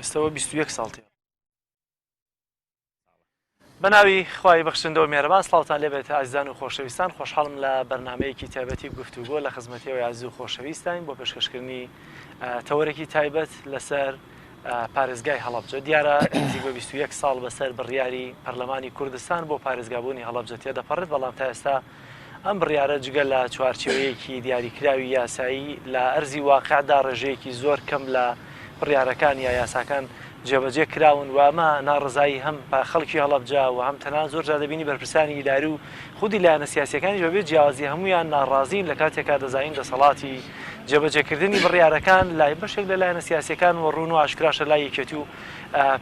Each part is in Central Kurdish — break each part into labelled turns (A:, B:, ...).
A: ئێستەوە 21 ساڵ تێ بەناوی خوای بەخشندە و مێرەبان سڵاوتان لێبێت ئازیزان و خۆشەویستان خۆشحاڵم لە بەرنمەیەکی تایبەتی گفتوگۆ لە خزمەتیەوەی ئازیز و خۆشەویستین بۆ پێشکەشکردنی تەوەرێکی تایبەت لەسەر پارێزگای هەڵەبجە دیارە نزیک بە 21 ساڵ بەسەر بڕیاری پەرلەمانی کوردستان بۆ پارێزگابوونی هەڵەبجە تێدەپەڕێت بەڵام تا ئێستا ئەم بڕیارە جگە لە چوارچێوەیەکی دیاریکراوی یاسایی، لە ئەرزی واقیعدا ڕێژەیەکی زۆر کەم لە بڕیارەکان یا یاساکان جێبەجێ کراون و ئەمە ناڕەزایی هەم خەڵکی هەڵەبجە و هەم تەنانەت زۆر جار دەبینی بەرپرسانی ئیداری و خودی لایەنە سیاسییەکانیش بەبێ جیاوازی هەموویان ناڕازین لە کاتێکا دەزانین دەسەڵاتی جێبەجێکردنی بڕیارەکان لای بەشێک لە لایەنە سیاسییەکان و ڕوون و ئاشکراشە لای یەکێتی و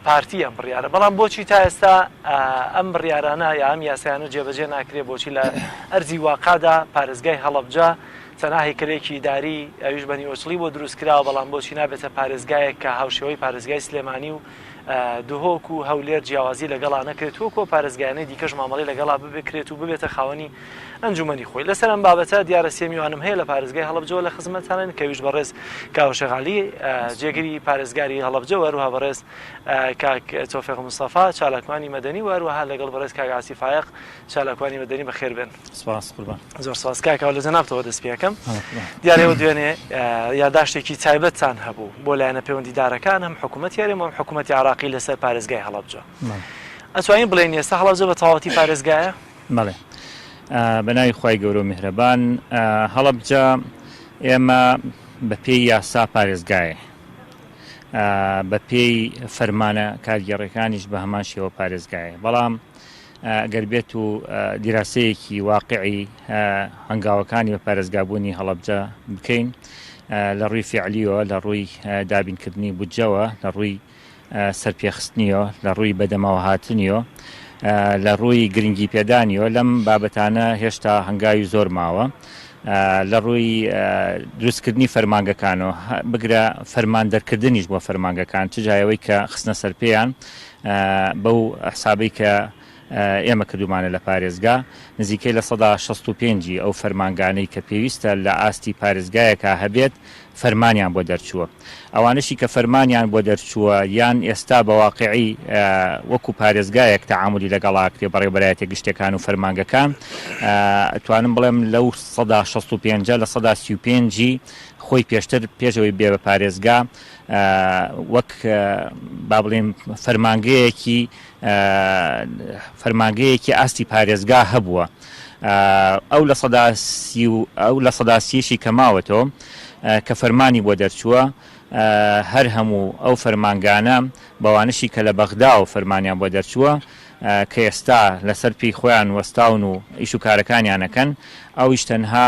A: پارتی ئەم بڕیارە بەڵام بۆچی تا ئێستا ئەم بڕیارانە یا ئەم یاسایانە جێبەجێ ناکرێ بۆچی لە ئەرزی واقعدا پارێزگای هەڵەبجە تەنها هەیکەلێکی ئیداری ئەویش بە نیوەچڵی بۆ دروست کراوە بەڵام بۆچی نابێتە پارێزگایەک کە هاوشێوەی پارێزگای سلێمانی و دهۆک و هەولێر جیاوازی لەگەڵا نەکرێت وەکو پارێزگایانەی دیکەش مامەڵەی لەگەڵا بکرێت و ببێتە خاوەنی ئەنجومەنی خۆی. لەسەر ئەم بابەتە دیارە سێ میوانم هەیە لە پارێزگای هەڵەبجەوە لە خزمەتتانن کە ئەویش بەڕێز کاوە شێخ عەلی جێگری پارێزگاری هەڵەبجە و هەروەها بەڕێز کاک تۆفیق مستەفا چالاکوانی مەدەنی و هەروەها لەگەڵ بەڕێز کاک عاسی فایەق چالاکوانی مەدەنی بەخێر بێن.
B: سپاس قوربان.
A: زۆر سپاس کاک کاوە لە جەنابتەوە دەست پێ ئەکەم. دیارە ئێوە دوێنێ یاداشتێکی تایبەتتان هەبوو بۆ لایەنە پەیوەندیدارەکان هەم حکوومەتی هەرێم و هەم حکوومەتی عێراقی لەسەر پارێزگای هەڵەبجە. ئەتوانین بڵێین ئێستا هەڵەبجە بە تەواوەتی پارێزگایە؟
B: بەڵێ بە ناوی خوای گەورە و میهرەبان هەڵەبجە ئێمە بە پێی یاسا پارێزگایە بە پێی فەرمانە کارگێڕەکانیش بە هەمان شێوە پارێزگایە بەڵام گەر بێت و دیراسەیەکی واقعی هەنگاوەکانی بە پارێزگابوونی هەڵەبجە بکەین لە ڕووی فعلیەوە لە ڕووی دابینکردنی بودجەوە لە ڕووی سەرپێخستنیەوە، لە ڕووی بەدەمەوەهاتنیەوە، لە ڕووی گرنگی پێدانیەوە لەم بابەتانە هێشتا هەنگاوی زۆر ماوە. لە ڕووی دروستکردنی فەرمانگەکانەوە بگرە فەرمان دەرکردنیش بۆ فەرمانگەکان چ جایەوەی کە خستنە سەرپێیان بەو حسابەی کە ئێمە کردومانە لە پارێزگا نزیکەی 65% ی ئەو فەرمانگانەی کە پێویستە لە ئاستی پارێزگایەکا هەبێت فەرمانیان بۆ دەرچووە. ئەوانەشی کە فەرمانیان بۆ دەرچووە یان ئێستا بە واقیعی وەکو پارێزگایەک تەعامولی لەگەڵا ئەکرێ بەڕێوەبەرایەتیە گشتیەکان و فەرمانگەکان ئەتوانم بڵێم لەو 65% ە 35% ی خۆی پێشتر پێش ئەوەی بێ بە پارێزگا وەک با بڵێم فەرمانگەیەکی فەرمانگەیەکی ئاستی پارێزگا هەبووە ئەو 30% و ئەو 30% یشی کە ماوەتەوە کە فەرمانی بۆ دەرچووە هەر هەموو ئەو فەرمانگانە بەوانشی کە لە بەغداوە فەرمانیان بۆ دەرچووە کە ئێستا لەسەر پێی خۆیان وەستاون و ئیش و کارەکانیان ئەکەن ئەویش تەنها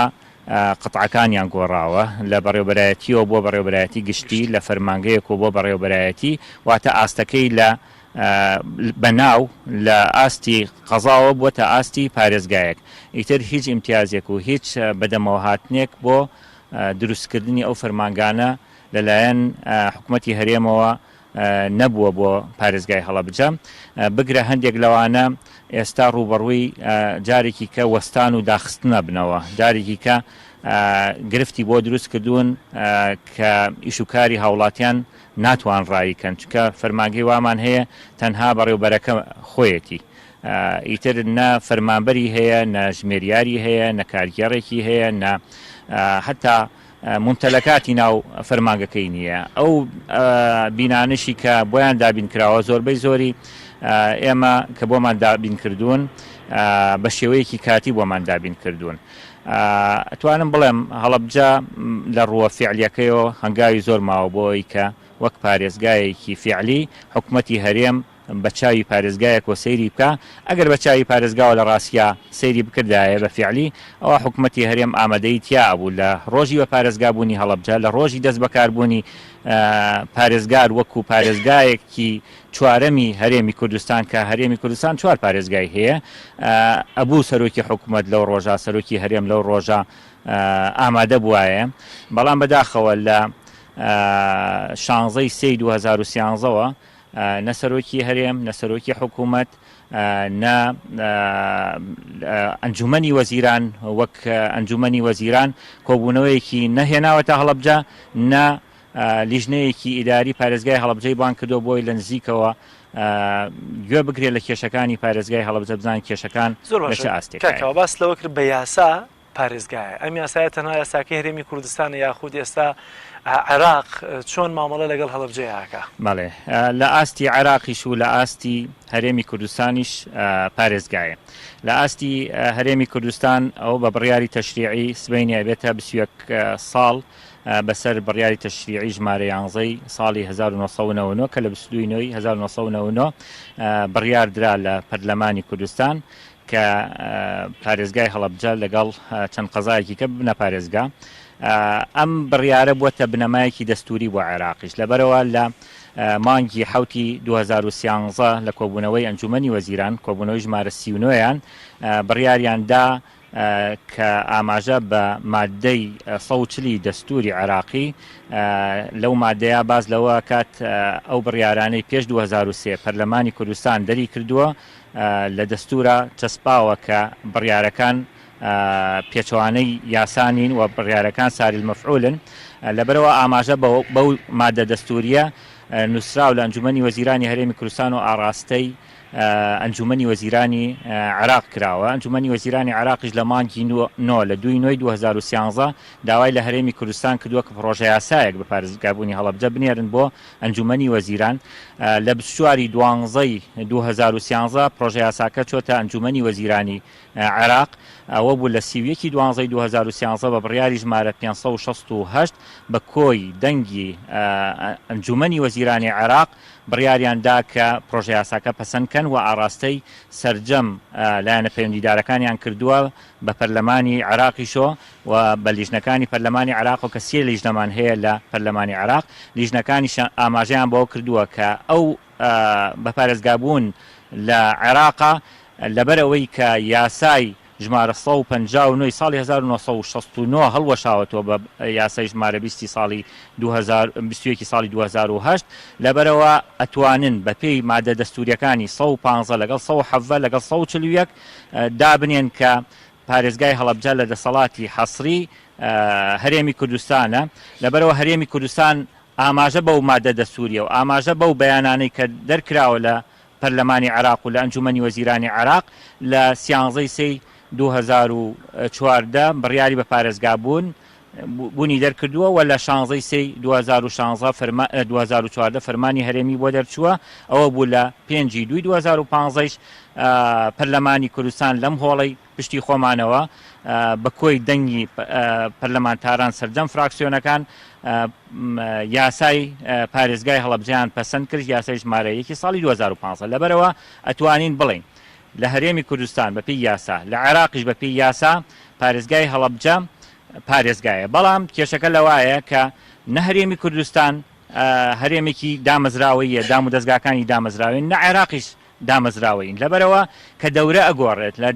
B: قەتعەکانیان گۆڕاوە لە بەڕێوەبەرایەتیەوە بۆ بەڕێوەبەرایەتی گشتی، لە فەرمانگەیەکەوە بۆ بەڕێوەبەرایەتی، واتە ئاستەکەی لە بە ناو لە ئاستی قەزاوە بووەتە ئاستی پارێزگایەک. ئیتر هیچ ئیمتیازێک و هیچ بەدەمەوەهاتنێک بۆ دروستکردنی ئەو فەرمانگانە لەلایەن حکومەتی هەرێمەوە نەبووە بۆ پارێزگای هەڵەبجە، بگرە هەندێک لەوانە ئێستا ڕووبەڕووی جارێکی کە وەستان و داخستنە بنەوە، جارێکی کە گرفتی بۆ دروست کردوون کە ئیش و کاری هاوڵاتیان ناتوان ڕایی کەن، چونکە فەرمانگەی وامان هەیە تەنها بەڕێوبەرەکە خۆیەتی ئیتر نە فەرمانبەری هەیە نە ژمێریاری هەیە نە کارگێڕێکی هەیە نە هەتا مومتەلەکاتی ناو فەرمانگەکەی نییە، ئەو بینانەشی کە بۆیان دابین کراوە زۆربەی زۆری ئێمە کە بۆمان دابین کردوون بە شێوەیەکی کاتی بۆمان دابین کردوون. ئەتوانم بڵێم هەڵەبجە لە ڕووە فیعلیەکەیەوە هەنگاوی زۆر ماوە بۆ ئەوەی کە وەک پارێزگایەکی فیعلی حکومەتی هەرێم بە چاوی پارێزگایەکەوە سەیری بکا، ئەگەر بە چاوی پارێزگاوە لە ڕاستیا سەیری بکردایە بە فیعلی، ئەوا حکومەتی هەرێم ئامادەیی تیا ئەبوو لە ڕۆژی بە پارێزگا بوونی هەڵەبجە، لە ڕۆژی دەست بەکار بوونی پارێزگار وەکو پارێزگایەکی چوارەمی هەرێمی کوردستان کە هەرێمی کوردستان چوار پارێزگای هەیە، ئەبوو سەرۆکی حکومەت لەو ڕۆژە، سەرۆکی هەرێم لەو ڕۆژە ئامادە بوایە، بەڵام بەداخەوە لە شانزەی سێی 2013 وە نە سەرۆکی هەرێم، نە سەرۆکی حکوومەت، نە ئەنجوومەنی وەزیران وەک ئەنجوومەنی وەزیران کۆبوونەوەیەکی نەهێناوەتە هەڵەبجە، نە. لیژنەیەکی ئیداری پارێزگای هەڵەبجەی بانگ کردووە بۆی لە نزیکەوە گوێ بگرێت لە کێشەکانی پارێزگای هەڵەبجە بزانن کێشەکان
A: زۆر
B: لە
A: باشە
B: چ
A: کاک
B: ئاستێکایە.
A: کاوە باست لەوە کرد بە یاسا پارێزگایە ئەم یاسایە تەنها یاساکەی هەرێمی کوردستانە یاخود ئێستا عێراق چۆن مامەڵە لەگەڵ هەڵەبجەیە ئەکا؟
B: بەڵێ لە ئاستی عێراقیش و لە ئاستی هەرێمی کوردستانیش پارێزگایە. لە ئاستی هەرێمی کوردستان ئەوە بە بڕیاری تەشریعی سبەینێ ئەبێتە 21 ساڵ بەسەر بڕیاری تەشریعی ژمارە یانزەی ساڵی 1999 کە لە 22 ی نۆی 1999 بڕیار درا لە پەرلەمانی کوردستان کە پارێزگای هەڵەبجە لەگەڵ چەند قەزایەکی کە ببنە پارێزگا. ئەم بڕیارە بووەتە بنەمایەکی دەستووری بۆ عێراقیش. لەبەرئەوە لە مانگی حەوتی 2013 لە کۆبوونەوەی ئەنجوومەنی وەزیران، کۆبوونەوەی ژمارە 39 یان، بڕیاریان دا کە ئاماژە بە ماددەی 140 ی دەستووری عێراقی، لەو ماددەیە باس لەوە ئەکات ئەو بڕیارانەی پێش 2003 پەرلەمانی کوردستان دەریکردووە لە دەستوورا چەسپاوە کە بڕیارەکان پێچەوانەی یاسا نین و بڕیارەکان ساری المفعولن، لەبەرئەوە ئاماژە بەو مادە دەستوورییە نووسراو لە ئەنجوومەنی وەزیرانی هەرێمی کوردستان و ئاڕاستەی ئەنجوومەنی وەزیرانی عێراق کراوە، ئەنجوومەنی وەزیرانی عێراقیش لە مانگی نۆ لە دووی نۆی 2013 داوای لە هەرێمی کوردستان کردووە کە پڕۆژەیاسایەک بە پارێزگابوونی هەڵەبجە بنێرن بۆ ئەنجوومەنی وەزیران لە 24 ی دوانزەی 2013 پڕۆژەیاساکە چۆتە ئەنجوومەنی وەزیرانی عێراق، ئەوە بوو لە 31 ی دوانزەی 2013 بە بڕیاری ژمارە 568 بە کۆی دەنگی ئەنجوومەنی وەزیرانی عێراق بڕیاریان دا کە پڕۆژەیاساکە پەسەند کەن و ئاڕاستەی سەرجەم لایەنە پەیوەندیدارەکانیان کردووە بە پەرلەمانی عێراقیشەوە و بە لیژنەکانی پەرلەمانی عێراقەوە کە سێ لیژنەمان هەیە لە پەرلەمانی عێراق، لیژنەکانیش ئاماژەیان بەوە کردووە کە ئەو بە پارێزگابوون لە عێراقە لەبەر ئەوەی کە یاسای ژمارە 159 ی ساڵی 1969 هەڵوەشاوەتەوە بە یاسای ژمارە 20 ی ساڵی 2021 ی ساڵی 2008 لەبەرئەوە ئەتوانن بەپێی مادە دەستوریەکانی 115 لەگەڵ 117 لەگەڵ 141 دابنێن کە پارێزگای هەڵەبجە لە دەسەڵاتی حەسری هەرێمی کوردستانە، لەبەرئەوە هەرێمی کوردستان ئاماژە بەو مادە دەستوریە و ئاماژە بەو بەیانانەی کە دەرکراوە لە پەرلەمانی عێراق و لە ئەنجومەنی وەزیرانی عێراق لە سیانزەی سێی 2014 بڕیاری بە پارێزگابوون بوونی دەرکردووە و لە شانزەی سێی 2016 فەرما 2014 فەرمانی هەرێمی بۆ دەرچووە ئەوە بوو لە پێنجی دووی 2015 یش پەرلەمانی کوردستان لەم هۆڵەی پشتی خۆمانەوە بە کۆی دەنگی پەرلەمانتاران سەرجەم فراکسیۆنەکان یاسای پارێزگای هەڵەبجەیان پەسەند کرد یاسای ژمارە یەکی ساڵی 2015 لەبەرەوە ئەتوانین بڵێین لە هەرێمی کوردستان بەپێی یاسا لە عێراقیش بەپێی یاسا پارێزگای هەڵەبجە پارێزگایە بەڵام کێشەکە لەوایە کە نە هەرێمی کوردستان هەرێمێکی دامەزراوەیە دام و دەستگاکانی دامەزراوێن نە عێراقیش دامەزراوەیین لەبەرئەوە کە دەورە ئەگۆڕێت لە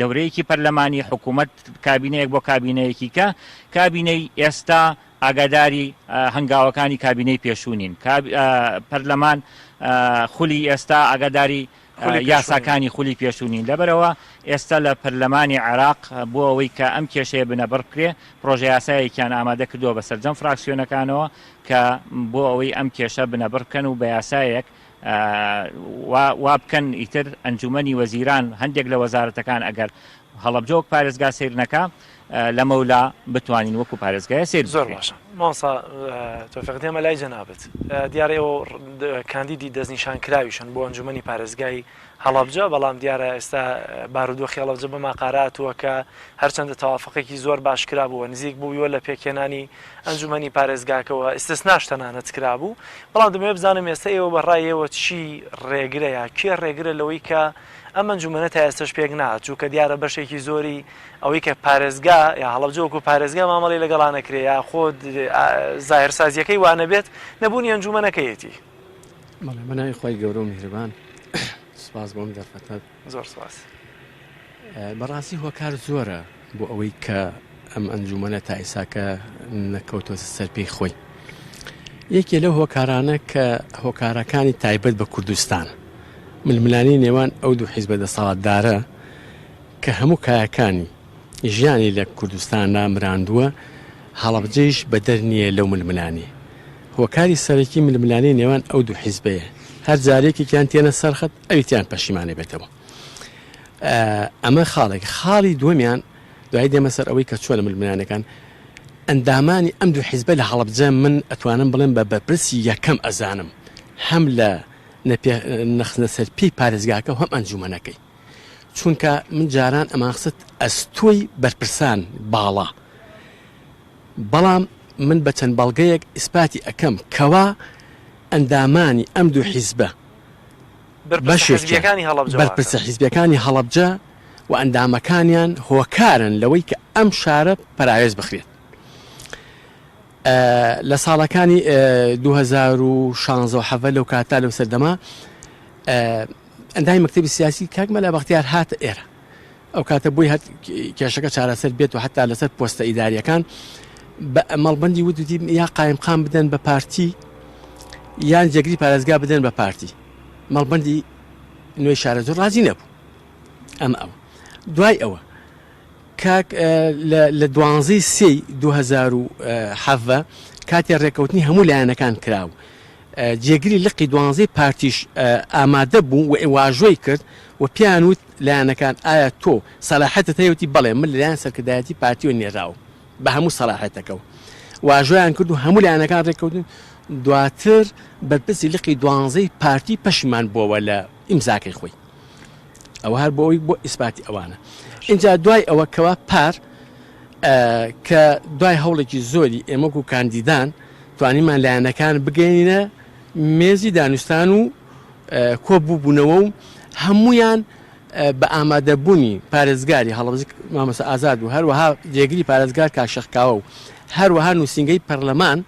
B: دەورەیەکی پەرلەمانی حکوومەت کابینەیەک بۆ کابینەیەکی کە کابینەی ئێستا ئاگاداری هەنگاوەکانی کابینەی پێشوو نین پەرلەمان خولی ئێستا ئاگاداری یاساکانی خولی پێشوو نین لەبەرئەوە ئێستا لە پەرلەمانی عێراق بۆ ئەوەی کە ئەم کێشەیە بنەبڕ بکرێ پرۆژە یاسایەکیان ئامادە کردووە بە سەرجەم فراکسیۆنەکانەوە کە بۆ ئەوەی ئەم کێشە بنەبڕ بکەن و بە یاسایەک وا بکەن ئیتر ئەنجومەنی وەزیران هەندێک لە وەزارەتەکان ئەگەر هەڵەبجە وەک پارێزگا سەیر نەکا لەمەولا بتوانین وەکو پارێزگایە سەیر
A: زۆر باشە مامۆستا تۆفیق دێمە لای جەنابت دیارە ئێوە کاندیدی دەستنیشان کراویشن بۆ ئەنجومەنی پارێزگای هەڵەبجە بەڵام دیارە ئێستا بارودۆخی هەڵەبجە بە ماقاراتووە کە هەرچەندە تەوافقێکی زۆر باش کرابووە نزیک بوویوە لە پێکهێنانی ئەنجومەنی پارێزگاکەوە ئیستسناش تەنانەت کرابوو، بەڵام دەمەوێت بزانم ئێستا ئێوە بە ڕای ئێوە چی ڕێگرە یا کێ ڕێگرە لەوەی کە ئەم ئەنجومەنە تا ئێستاش پێک نەهات چونکە دیارە بەشێکی زۆری ئەوەی کە پارێزگا یا هەڵەبجە وەکو پارێزگا مامەڵەی لەگەڵا نەکرێ یا خۆ زاهیرسازیەکەی وانەبێت نەبوونی ئەنجومەنەکەیەتی.
C: بەڵێ بەناوی خوای گەورە و میهرەبان سوپاس بۆ ئەم دەرفەتە.
A: زۆر سوپاس.
C: بەڕاستی هۆکار زۆرە بۆ ئەوەی کە ئەم ئەنجومەنە تا ئیساکە نەکەوتۆتە سەر پێی خۆی. یەکێ لەو هۆکارانە کە هۆکارەکانی تایبەت بە کوردستان ململانی نێوان ئەو دوو حیزبە دەسەڵاتدارە کە هەموو کایەکانی ژیانی لە کوردستاندا مراندووە، هەڵەبجەیش بەدەر نییە لەو ململانێ. هۆکاری سەرەکی ململانێی نێوان ئەو دوو حیزبەیە، هەر جارێکێکیان تێنە سەر خەت ئەوی تریان پەشیمانە بێتەوە. ئەمە خاڵێک. خاڵی دووەمیان دوایی دێمە سەر ئەوەی کە چۆنە ململانێکان ئەندامانی ئەم دوو حیزبە لە هەڵەبجە من ئەتوانم بڵێم بە بەرپرسی یەکەم ئەزانم هەم لە نەخستنە سەر پێی پارێزگاکە و هەم ئەنجومەنەکەی. چونکە من جاران ئەمانخست ئەستۆی بەرپرسان باڵا بەڵام من بە چەند بەڵگەیەک ئیسپاتی ئەکەم کەوا ئەندامانی ئەم دوو حیزبە بەشێکیان بەرپرسە حیزبیەکانی هەڵەبجە و ئەندامەکانیان هۆکارن لەوەی کە ئەم شارە پەراوێز بخرێت. لە ساڵەکانی 2016 و حەڤە لەو کاتە لەو سەردەما ئەندامی مەکتەبی سیاسی کاک مەلا بەختیار هاتە ئێرە ئەو کاتە بۆی هەت کێشەکە چارەسەر بێت و حتا لەسەر پۆستە ئیداریەکان بە مەڵبندی وتوتی یا قایمقام بدەن بە پارتی یان جێگری پارێزگا بدەن بە پارتی مەڵبندی نوێی شارەزوور ڕازی نەبوو ئەم ئەو دوای ئەوە کاک لە دوانزەی سێی 2017 کاتێ ڕێکەوتنی هەموو لایەنەکان کرا و جێگری لقی دوانزەی پارتیش ئامادە بوو و واژۆی کرد و پێیان وت لایەنەکان ئایا تۆ سەلاحەتت هەیە وتی بەڵێ من لەلایەن سەرکردایەتی پارتیەوە نێراوم بە هەموو سەلاحەتەکەوە واژۆیان کرد و هەموو لایەنەکان ڕێککەوتن دواتر بەرپرسی لقی دوانزەی پارتی پەشیمان بووەوە لە ئیمزاکەی خۆی ئەوە هەر بۆ ئەوی بۆ ئیسپاتی ئەوانە اینجا دوای ئەوە کەوا پار کە دوای هەوڵێکی زۆری ئێمەک و کاندیدان توانیمان لایەنەکان بگەینە مێزی دانوستان و کۆبووبوونەوە و هەمویان بە ئامادەبوونی پارێزگاری هەڵەبجە مامۆستا ئازاد و هەروەها جێگری پارێزگار کاک شێخ کاوە و هەروەها نووسینگەی پەرلەمان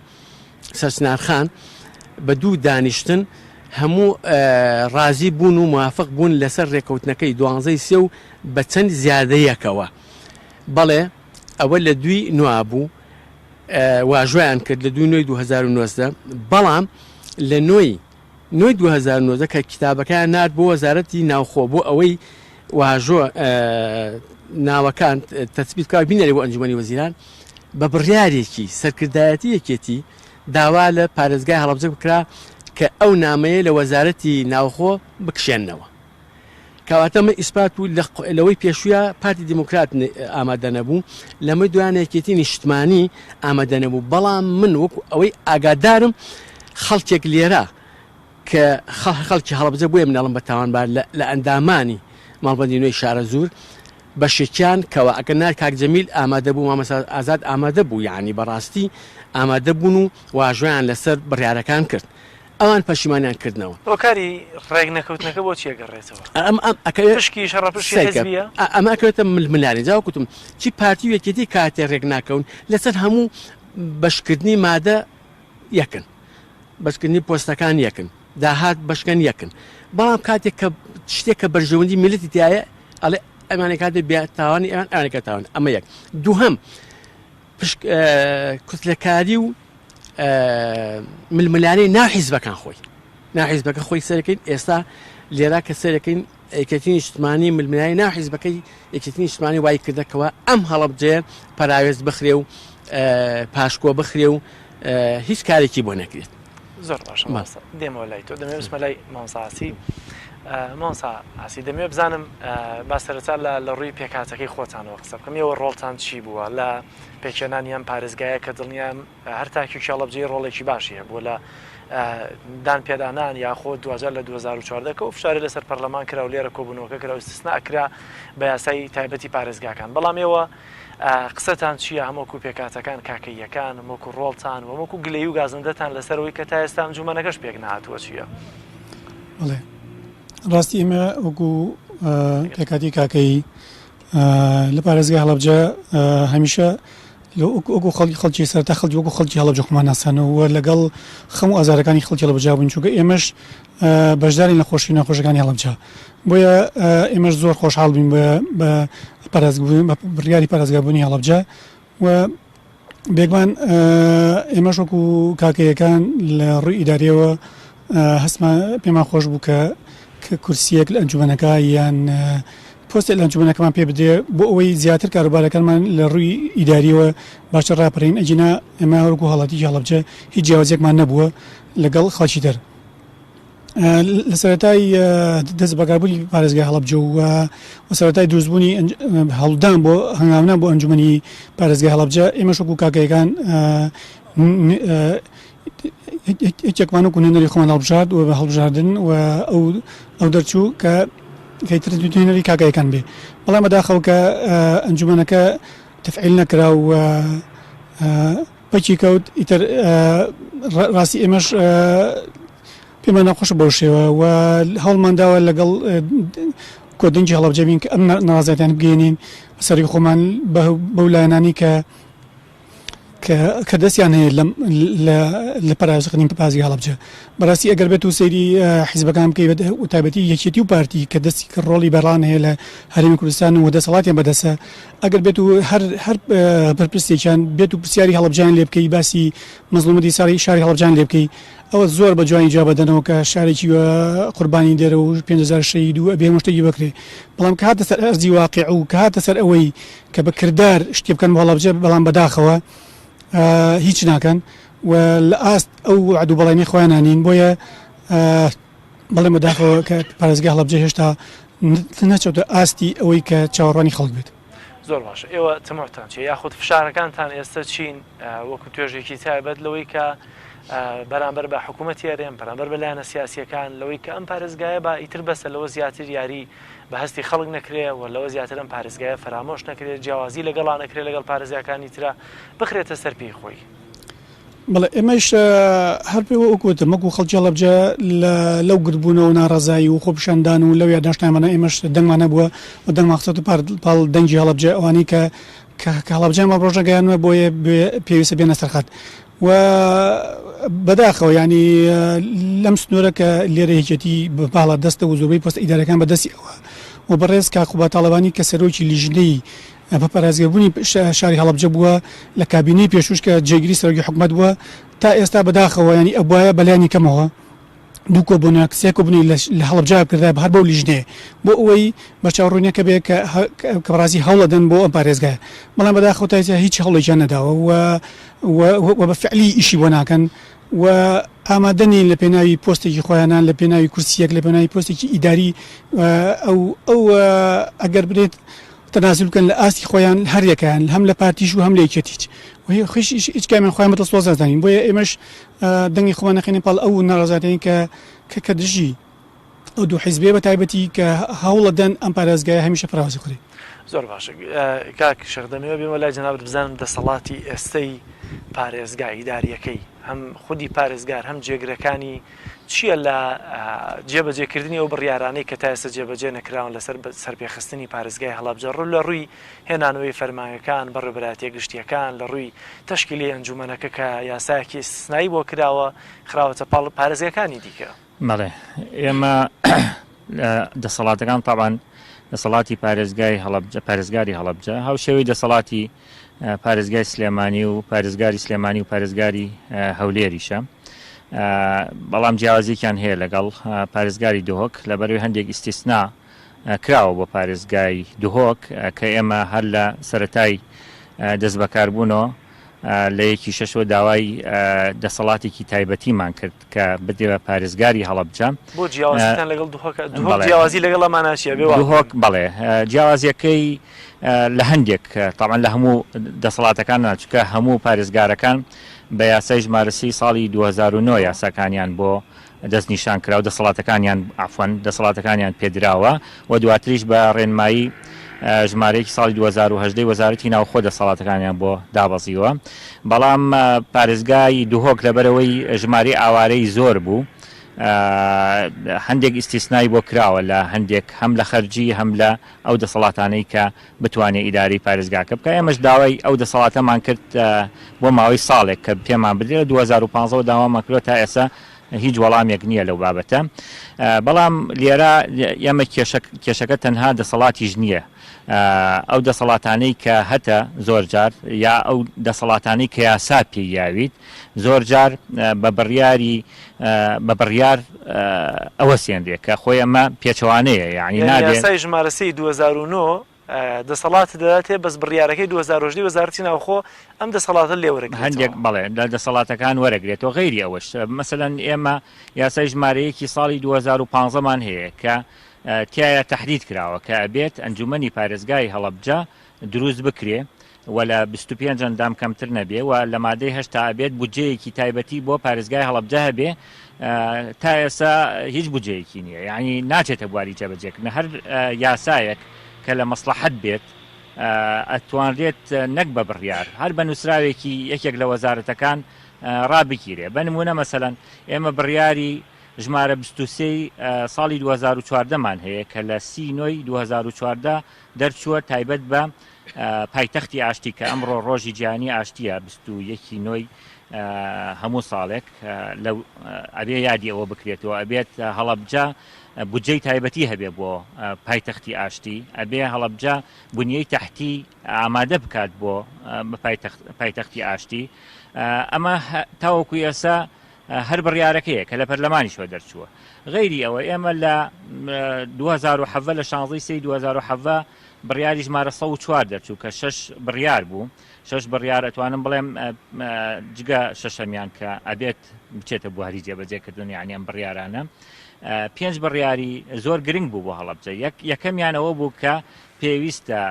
C: سەرچنار خان بە دوو دانیشتن هەموو ڕازی بوون و موافق بوون لەسەر رێکەوتنەکەی دوانزەی سێ و بە چەند زیادەیەکەوە. بەڵێ ئەوە لە دووی نوآ بوو واژۆیان کرد لە دووی نۆی 2019 بەڵام لە نۆی نۆی 2019 کە کیتابەکەیان نارد بۆ وەزارەتی ناوخۆ بۆ ئەوەی واژۆ ناوەکان تەسبیت بکا و بینێرێ بۆ ئەنجومەنی وەزیران بە بڕیارێکی سەرکردایەتی یەکێتی داوا لە پارێزگای هەڵەبجە بکرا کە ئەو نامەیە لە وەزارەتی ناوخۆ بکشێننەوە. کەواتە من ئیسپات و لەوەی پێشووە پارتی دیموکرات ئامادە نەبوو لەمە دوایان یەکێتی نیشتمانی ئامادە نەبوو بەڵام من وەکو ئەوەی ئاگادارم خەڵکێک لێرە کە خەڵکی هەڵەبجە بۆیە من ئەڵێم بە تاوانبار لە ئەندامانی مەڵبەندی نوێی شارەزوور بەشێکیان کەوا ئەگەر نا کاک جەمیل ئامادە بوو مامۆستا ئازاد ئامادە بوو یانی بەڕاستی ئامادە بوون و واژۆیان لەسەر بڕیارەکان کرد ئەوان پەشیمانیان کردنەوە.
A: هۆکاری ڕێک نەکەوتنەکە بۆ چی ئەگەڕێتەوە؟
C: ئەم ئەم ئەکەوێ
A: پشکی شەڕە پشکی
C: سەیرکە
A: حزبیە؟
C: ئەمە ئەکەوێتە ململانێ جا وەک وتم چی پارتی و یەکێتی کاتێ ڕێک ناکەون لەسەر هەموو بەشکردنی مادە یەکن بەشکردنی پۆستەکان یەکن داهات بەشکەن یەکن بەڵام کاتێک کە شتێک کە بەرژەوەندی میلەتی تایە ئەڵێ ئەمانە کاتێ بێ تاوانی ئەوان ئەوانەکە تاوان ئەمە یەک دووهەم پشک کوتلەکاری و ململانێی ناو حیزبەکان خۆی ناو حیزبەکە خۆی سەرەکەین ئێستا لێرا کە سەرەکەین یەکێتی نیشتمانی ململانێی ناو حیزبەکەی یەکێتی نیشتمانی وای کردە کەوا ئەم هەڵەبجەیە پەراوێز بخرێ و پاشکۆ بخرێ و هیچ کارێکی بۆ نەکرێت.
A: زۆر باشە مامۆستا دێمەوە لای تۆ دەمەوێت بچمە لای مامۆستا عاسی مامۆستا عاسی دەمەوێت بزانم با سەرەتا لە لە ڕووی پێکهاتەکەی خۆتانەوە قسە بکەم ئێوە ڕۆڵتان چی بووە لە پێکهێنانی ئەم پارێزگایە کە دڵنیام هەر تاکێکی هەڵەبجەی ڕۆڵێکی باشی هەبووە لە دان پێدانان یاخۆ دواجار لە 2014 کە ئەو فشارەی لەسەر پەرلەمان کرا و لێرە کۆبوونەوەکە کرا و ئیستسنا کرا بە یاسای تایبەتی پارێزگاکان بەڵام ئێوە قسەتان چییە هەم وەکو پێکهاتەکان کاکەییەکان هەم وەکو ڕۆڵتان و هەم وەکو گلەیی و گازندەتان لەسەر ئەوەی کە تا ئێستا ئەنجومەنەکەش پێک نەهاتووە چییە؟
D: بەڵێ ڕاستی ئێمە وەکو پێکهاتەی کاکەیی لە پارێزگای هەڵەبجە هەمیشە وەکو خەڵکی خەڵکی سەرەتا خەڵکی وەکو خەڵکی هەڵەبجە خۆمان ناسانەوە و لەگەڵ خەم و ئازارەکانی خەڵکی هەڵەبجە بووین چونکە ئێمەش بەشدارین لە خۆشی و ناخۆشەکانی هەڵەبجە بۆیە ئێمەش زۆر خۆشحاڵ بووین بە بە بڕیاری پارێزگابوونی هەڵەبجە و بێگومان ئێمەش وەکو کاکەیەکان لە ڕووی ئیداریەوە هەستمان پێمان خۆش بوو کە کە کورسیەک لە ئەنجومەنەکە یان. پۆستێک لە ئەنجومەنەکەمان پێ بدرێ بۆ ئەوەی زیاتر کاروبارەکانمان لە ڕووی ئیداریەوە باشتر ڕاپەرین ئەگینا ئێمە وەکو هاوڵاتیی هەڵەبجە هیچ جیاوازیەکمان نەبووە لەگەڵ خەڵکی تر. لە سەرەتای دەست بەکاربوونی پارێزگای هەڵەبجە و و سەرەتای دروستبوونی هەڵدان بۆ هەنگاونان بۆ ئەنجومەنی پارێزگای هەڵەبجە ئێمەش وەکو کاکەیەکان یەکێکمان وەکو نوێنەری خۆمان هەڵبژارد و بە هەڵبژاردن و ئەو ئەو دەرچوو کە کەیتر نوێنەری کاکەیەکان بێ بەڵام بەداخەوە کە ئەنجومەنەکە تەفعیل نەکرا و پەکی کەوت ئیتر ڕاستی ئێمەش پێمان ناخۆشە بەو شێوە و هەوڵمان داوە لەگەڵ کۆدەنگی هەڵەبجە بین کە ئەم ناڕەزایەتیانە بگەیەنین سەری خۆمان بەو لایەنانی کە کە دەستیان هەیە لەم لە پەراوێزخستنی پازی هەڵەبجە. بەڕاستی ئەگەر بێت و سەیری حیزبەکان بکەی و تایبەتی یەکێتی و پارتی کە دەستی کە ڕۆڵی بەڕان هەیە لە هەرێمی کوردستان و دەسەڵاتیان بەدەستە ئەگەر بێت و هەر هەر بەرپرسێکیان بێت و پرسیاری هەڵەبجەیان لێ بکەی باسی مەزڵومەتی ساڵی شاری هەڵەبجەیان لێ بکەی ئەوە زۆر بە جوانی جواب ئەدەنەوە کە شارێکی قوربانی دەرە و 5000 شەهید و ئەبێ هەموو شتێکی بکرێ بەڵام کە هاتە سەر ئەرزی واقع و کە هاتە سەر ئەوەی کە بە کردار شتێ بکەن بۆ هەڵەبجە بەڵام بەداخەوە هیچ ناکەن و لە ئاست ئەو وعد و بەڵێنی خۆیان نین بۆیە بەڵێ بەداخەوە کە پارێزگای هەڵەبجە هێشتا نەچۆتە ئاستی ئەوەی کە چاوەڕوانی خەڵک بێت.
A: زۆر باشە ئێوە تموحتان چیە یاخود فشارەکانتان ئێستا چین وەکو توێژێکی تایبەت لەوەی کە بەرامبەر بە حکوومەتی هەرێم بەرامبەر بە لایەنە سیاسیەکان لەوەی کە ئەم پارێزگایە با ئیتر بەسە لەوە زیاتر یاری بە هەستی خەڵک نەکرێ و لەوە زیاتر ئەم پارێزگایە فەرامۆش نەکرێت جیاوازی لەگەڵا نەکرێت لەگەڵ پارێزگاکانی ترا بخرێتە سەر پێی خۆی.
D: بەڵێ ئێمەش هەر پێ وەک وتم وەکو خەڵکی هەڵەبجە لەو گردبوونەوە و ناڕەزایی و خۆپیشاندان و لەو یاداشتنامانە ئێمەش دەنگمان هەبووە و دەنگمان خستۆتە پاڵ دەنگی هەڵەبجە ئەوانەی کە کە هەڵەبجەیان بەم ڕۆژە گەیاندووە بۆیە پێویستە بێنە سەر خەت و بەداخەوە یانی لەم سنوورە کە لێرە یەکێتی باڵا دەستە و زۆربەی پۆستە ئیدارەکان بەدەستی ئەوە و بەڕێز کاک قوباد تاڵەبانی کە سەرۆکی لیژنەی بە پارێزگەربوونی شاری هەڵەبجە بووە لە کابینەی پێشووش کە جێگری سەرۆکی حکومەت بووە تا ئێستا بەداخەوە ینی ئەبوایە بەلایانی کەمەوە دوو کۆبوونەوە سێ کۆبوونەوەی لە هەڵەبجە بکردایە هەر بەو لیژنەیە بۆ ئەوەی بەرچاو ڕوونیەکە بێ کە کە بەڕاستی هەوڵەدەن بۆ ئەم پارێزگایە بەڵام بەداخەوە تا ئێستا هیچ هەوڵێکیان نەداوە و و بە فعلی ئیشی بۆ ناکەن و ئامادە نین لە پێناوی پۆستێکی خۆیانان لە پێناوی کورسیەک لە پێناوی پۆستێکی ئیداری ئەو ئەو ئەگەر برێت تەنازول بکەن لە ئاستی خۆیان هەر یەکەیان هەم لە پارتیش و هەم لە یەکێتیش و هیچ کامیان خۆیان بە دڵسۆز نازانین بۆیە ئێمەش دەنگی خۆمان نەخەینە پاڵ ئەو ناڕەزایەتیانەی کە کە کە دژی ئەو دوو حیزبەیە بە تایبەتی کە هەوڵەدەن ئەم پارێزگایە هەمیشە پەراوێزی بخرێ.
A: زۆر باشە کاک شێخ دەمەوێت بێمە لای جەنابت بزانم دەسەڵاتی ئێستەی پارێزگا ئیداریەکەی هەم خودی پارێزگار هەم جێگرەکانی چییە لە جێبەجێکردنی ئەو بڕیارانەی کە تا ئێستا جێبەجێ نەکراون لەسەر سەرپێخستنی پارێزگای هەڵەبجە ڕوو لە ڕووی هێنانەوەی فەرمانگەکان، بەڕێوەبەرایەتییە گشتییەکان، لە ڕووی تەشکیلی ئەنجوومەنەکە کە یاسایەکی ئیستسنایی بۆ کراوە، خراوەتە پاڵ پارێزگاکانی دیکە.
B: بەڵێ ئێمە لە دەسەڵاتەکان تەبعەن دەسەڵاتی پارێزگای هەڵەبجە پارێزگاری هەڵەبجە هاوشێوەی دەسەڵاتی پارێزگای سلێمانی و پارێزگاری سلێمانی و پارێزگاری هەولێریشە بەڵام جیاوازیەکیان هەیە لەگەڵ پارێزگاری دهۆک لەبەروی هەندێک ئیستیسنا کراوە بۆ پارێزگای دهۆک کە ئێمە هەر لە سەتای دەست بەکاربوونەوە لە یەکی شەشەوە داوای دەسەڵاتێکی تایبەتیمان کرد کە بدرێ بە پارێزگاری هەڵەبجە.
A: بۆ جیاوازیتان لەگەڵ دهۆک دهۆک جیاوازی لەگەڵ ئەمانە چییە؟ بێ وا
B: دهۆک بەڵێ جیاوازیەکەی لە هەندێک تاوان لە هەموو دەسەڵاتەکان نا چونکە هەموو پارێزگارەکان بە یاسای ژمارە سی ساڵی 2009 یاساکانیان بۆ دەستنیشان کرا و دەسەڵاتەکانیان عەفوەن دەسەڵاتەکانیان پێدراوە و دواتریش بە ڕێنمایی ژمارەیەکی ساڵی 2018 وەزارەتی ناوخۆ دەسەڵاتەکانیان بۆ دابەزیوە بەڵام پارێزگای دهۆک لەبەرەوەی ژمارەی ئاوارەی زۆر بوو هەندێک ئیستیسنای بۆ کراوە لە هەندێک هەم لە خەرجی هەم لە ئەو دەسەڵاتانەی کە بتوانێت ئیدارەی پارێزگاکە بکات، ئێمەش داوای ئەو دەسەڵاتەمان کرد بۆ ماوەی ساڵێک کە پێمان بدرێت، لە 2015 وە داوامان کردوە تا ئێستا. هیچ وەڵامێک نییە لەو بابەتە. بەڵام لێرە ئێمە کێشەکە تەنها دەسەڵاتیش نییە. ئەو دەسەڵاتانەی کە هەتە زۆر جار یا ئەو دەسەڵاتانەی کە یاسا پێی یاویت زۆر جار بە بڕیاری بە بڕیار ئەوەسێنرێ کە خۆی ئەمە پێچەوانەیە یانی
A: یانی
B: نابێ.
A: یاسای ژمارە سێی 2009 دەسەڵاتت دەداتێ بەس بڕیارەکەی 2018 وەزارەتی ناوخۆ ئەم دەسەڵاتە لێ وەرەگرێتەوە.
B: هەندێک بەڵێ لە دەسەڵاتەکان وەرەگرێتەوە غەیری ئەوەش مەسەلەن ئێمە یاسای ژمارە یەکی ساڵی 2015 مان هەیە کە تیایا تەحدید کراوە کە ئەبێت ئەنجومەنی پارێزگای هەڵەبجە دروست بکرێ و لە 25 ئەندام کەمتر نەبێ و لە مادەی هەشتا ئەبێت بودجەیەکی تایبەتی بۆ پارێزگای هەڵەبجە هەبێ تا ئێستا هیچ بودجەیەکی نییە یعنی ناچێتە بواری جێبەجێکردن هەر یاسایەک کە لە مەسڵەحەت بێت ئەتوانرێت نەک بە بڕیار هەر بە نووسراوێکی یەکێک لە وەزارەتەکان ڕابگیرێ بە نمونە مەسەلەن ئێمە بڕیاری ژمارە 23 ی ساڵی 2014 مان هەیە کە لە سی نۆی 2014 دەرچووە تایبەت بە پایتەختی ئاشتی کە ئەمڕۆ ڕۆژی جیهانی ئاشتیە 21 ی نۆی هەموو ساڵێک لە ئەبێ یادی ئەوە بکرێتەوە ئەبێت هەڵەبجە بودجەی تایبەتی هەبێ بۆ پایتەختی ئاشتی ئەبێ هەڵەبجە بنیەی تەحتی ئامادە بکات بۆ پایتەختی ئاشتی ئەمە تاوەکو ئێستا هەر بڕیارەکەیە کە لە پەرلەمانیشەوە دەرچووە. غەیری ئەوە ئێمە لە 2017 لە 16 سێی 2017 بڕیاری ژمارە 104 دەرچوو کە شەش بڕیار بوو شەش بڕیار ئەتوانم بڵێم جگە شەشەمیان کە ئەبێت بچێتە بواری جێبەجێکردن یعنی ئەم بڕیارانە پێنج بڕیاری زۆر گرنگ بوو بۆ هەڵەبجە یەکەمیانەوە بوو کە پێویستە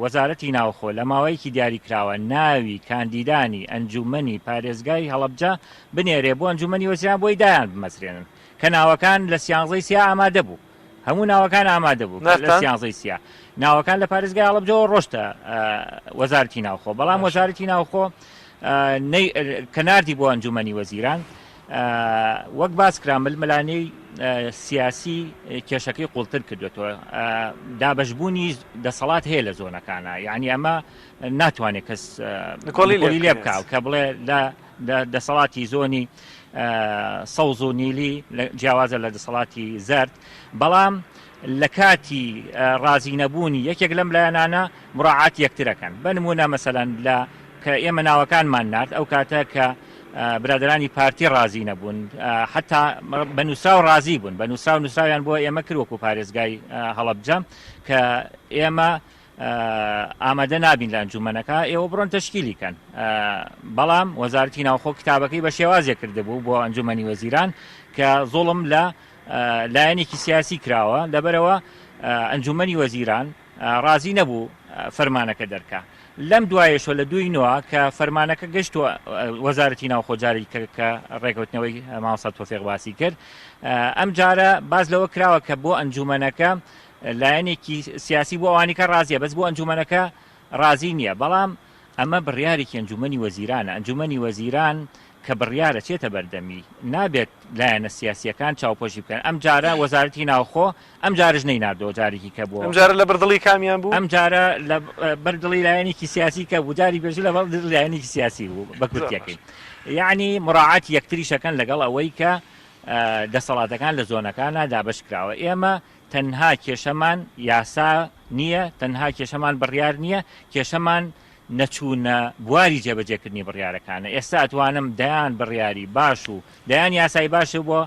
B: وەزارەتی ناوخۆ لە ماوەیەکی دیاریکراوە ناوی کاندیدانی ئەنجوومەنی پارێزگای هەڵەبجە بنێرێ بۆ ئەنجوومەنی وەزیران بۆی دایان بمەزرێنن کە ناوەکان لە سیانزەی سیا ئامادە بوو هەموو ناوەکان ئامادە بوو لە سیانزەی سیا ناوەکان لە پارێزگای هەڵەبجەوە ڕۆشتە وەزارەتی ناوخۆ بەڵام وەزارەتی ناوخۆ کە ناردی بۆ ئەنجوومەنی وەزیران وەک باس کرا ململانێی سیاسی کێشەکەی قوڵتر کردوێتەوە دابەشبوونی دەسەڵات هەیە لە زۆنەکانە یعنی ئەمە ناتوانێت کەس نکۆڵی لێ بکە کە بڵێ لە دەسەڵاتی زۆنی سەوز و نیلی جیاوازە لە دەسەڵاتی زرد بەڵام لە کاتی ڕازی نەبوونی یەکێک لەم لایەنانە مراعات یەکترەکەن بە نمونە مەسەلەن لە کە ئێمە ناوەکانمان نارد ئەو کاتە کە برادەرانی پارتی ڕازی نەبوون حتا بە نووسراو ڕازی بوون بە نووسراو نووسراویان بۆ ئێمە کرد وەکو پارێزگای هەڵەبجە کە ئێمە ئامادە نابین لە ئەنجومەنەکە ئێوە بڕۆن تەشکیلی کەن بەڵام وەزارەتی ناوخۆ کتابەکەی بە شێوازێک کردبوو بۆ ئەنجومەنی وەزیران کە زوڵم لە لایەنێکی سیاسی کراوە لەبەرەوە ئەنجومەنی وەزیران ڕازی نەبوو فەرمانەکە دەرکا. لەم دوایەشەوە لە دووی نۆ کە فەرمانەکە گەشتوە وەزارەتی ناوخۆ جارێکی کە کە ڕێکەوتنەوەی مامۆستا تۆفیق باسی کرد ئەم جارە باس لەوە کراوە کە بۆ ئەنجومەنەکە لایەنێکی سیاسی بۆ ئەوانی کە ڕازیە بەس بۆ ئەنجومەنەکە ڕازی نییە بەڵام ئەمە بڕیارێکی ئەنجومەنی وەزیرانە ئەنجومەنی وەزیران کە بڕیارە چێتە بەردەمی نابێت لایەنە سیاسیەکان چاوپۆشی بکەن ئەم جارە وەزارەتی ناوخۆ ئەم جارش نەیناردەوە جارێکی کە بۆ
A: ئەم جارە لە بەردڵی کامیان بوو
B: ئەم جارە لە بەردڵی لایەنێکی سیاسی کە بوو جاری پێشوو لە بەردڵی لایەنێکی سیاسی بوو بە کورتیەکەی یعنی مراعاتی یەکتریشەکەن لەگەڵ ئەوەی کە دەسەڵاتەکان لە زۆنەکانە دابەش کراوە ئێمە تەنها کێشەمان یاسا نییە تەنها کێشەمان بڕیار نییە کێشەمان نەچوونە بواری جێبەجێکردنی بڕیارەکانە ئێستا ئەتوانم دەیان بڕیاری باش و دەیان یاسای باش بۆ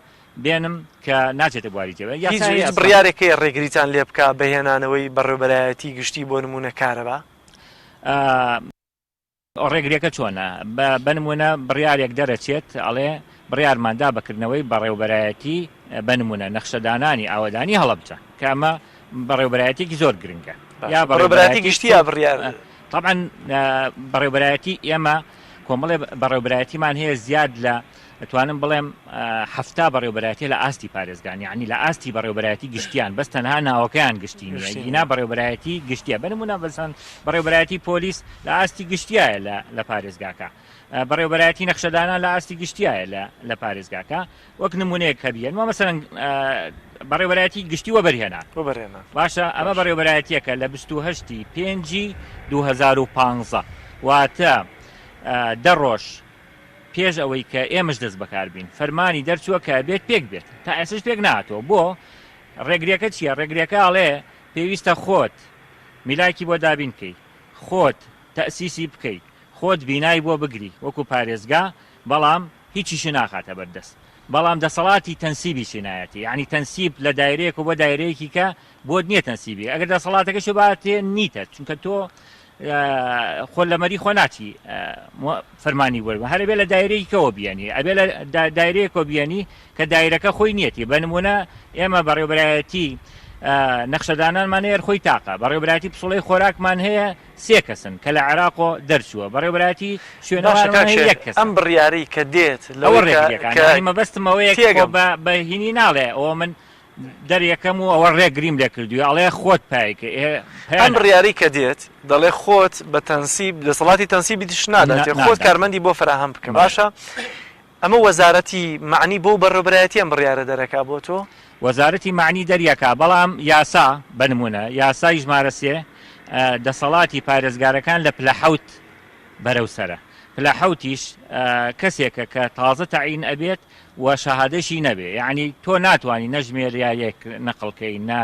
B: بێنم کە ناچێتە بواری جێبە
A: هیچ هیچ بڕیارێک هەیە ڕێگریتان لێ بکا بە هێنانەوەی بەڕێوبەرایەتی گشتی بۆ نموونە کارەبا؟
B: ڕێگریەکە چۆنە؟ بە نموونە بڕیارێک دەرەچێت ئەڵێ بڕیارمان دا بە کردنەوەی بەڕێوبەرایەتی بە نموونە نەخشەدانانی ئاوەدانی هەڵەبجە کە ئەمە بەڕێوبەرایەتێکی زۆر گرنگە
A: یا بەڕێوبەرایەتی گشتی یا بڕیار
B: طبعا بەڕێوبەرایەتی ئێمە کۆمەڵێ بەڕێوبەرایەتیمان هەیە زیاد لە ئەتوانم بڵێم 70 بەڕێوبەرایەتی لە ئاستی پارێزگان یعنی لە ئاستی بەڕێوبەرایەتی گشتیان بەس تەنها ناوەکەیان گشتی نییە گینا بەڕێوبەرایەتی گشتیە بنمونە بەسەن بەڕێوبەرایەتی پۆلیس لە ئاستی گشتیایە لە لە پارێزگاکە بەڕێوبەرایەتی نەخشەدانان لە ئاستی گشتیایە لە لە پارێزگاکە وەک نمونەیەک هەبیەن وە مەسەلەن بەڕێوبەرایەتی گشتی وەبەرهێنان
A: وەبەرهێنان
B: باشە ئەمە بەڕێوبەرایەتیەکە لە 28 پێنجی 2015 واتە دە ڕۆژ. پێش ئەوەی کە ئێمەش دەست بەکار بین فەرمانی دەرچووە کە ئەبێت پێک بێت تا ئێستاش پێک نەهاتووە بۆ؟ ڕێگریەکە چییە؟ ڕێگریەکە ئەڵێ پێویستە خۆت میلاکی بۆ دابین کەی خۆت تەئسیسی بکەی خۆت بینای بۆ بگری وەکو پارێزگا بەڵام هیچیشی ناخاتە بەردەست بەڵام دەسەڵاتی تەنسیبیشی نایەتی یعنی تەنسیب لە دایرەیەک و بۆ دایرەیەکی کە بۆت نییە تەنسیبی ئەگەر دەسەڵاتەکەشی باتێ نیتە چونکە تۆ خۆ لە مەری خۆ ناچی فەرمانی وەربە هەر ئەبێ لە دایرەیەکەوە بیانی ئەبێ لە دایرەیەکەوە بیانی کە دایرەکە خۆی نیەتی بە نمونە ئێمە بەڕێوبەرایەتی نەخشەدانانمان هەیە خۆی تاقە بەڕێوبەرایەتی پسوڵەی خۆراکمان هەیە سێ کەسن کە لە عێراقۆ دەرچووە بەڕێوبەرایەتی شوێنەوارمان هەیە یەک کەسە
A: ئەم بڕیارەی کە دێت
B: لەوە ڕێگریەکان مەبەستم ئەوەیە بە هینی ناڵێ ئەوە من دەریەکەم و ئەوە ڕێگریم لێ کردووی ئەڵێ خۆت پایکە ئێ
A: پیا ئەم بڕیارەی کە دێت دەڵێ خۆت بە تەنسیب دەسەڵاتی تەنسیبیتش ناداتێ خۆت کارمەندی بۆ فەراهەم بکە باشە ئەمە وەزارەتی مەعنی بۆ بەڕێوبەرایەتی ئەم بڕیارە دەرەکا بۆ تۆ؟
B: وەزارەتی مەعنی دەریەکا بەڵام یاسا بە نمونە یاسای ژمارە سێ دەسەڵاتی پارێزگارەکان لە پلە حەوت بەرەو سەرە پلە حەوتیش کەسێکە کە تازە تەعین ئەبێت و شەهادەشی نەبێ یەعنی تۆ ناتوانی نە ژمێریارێک نەقڵ کەی نە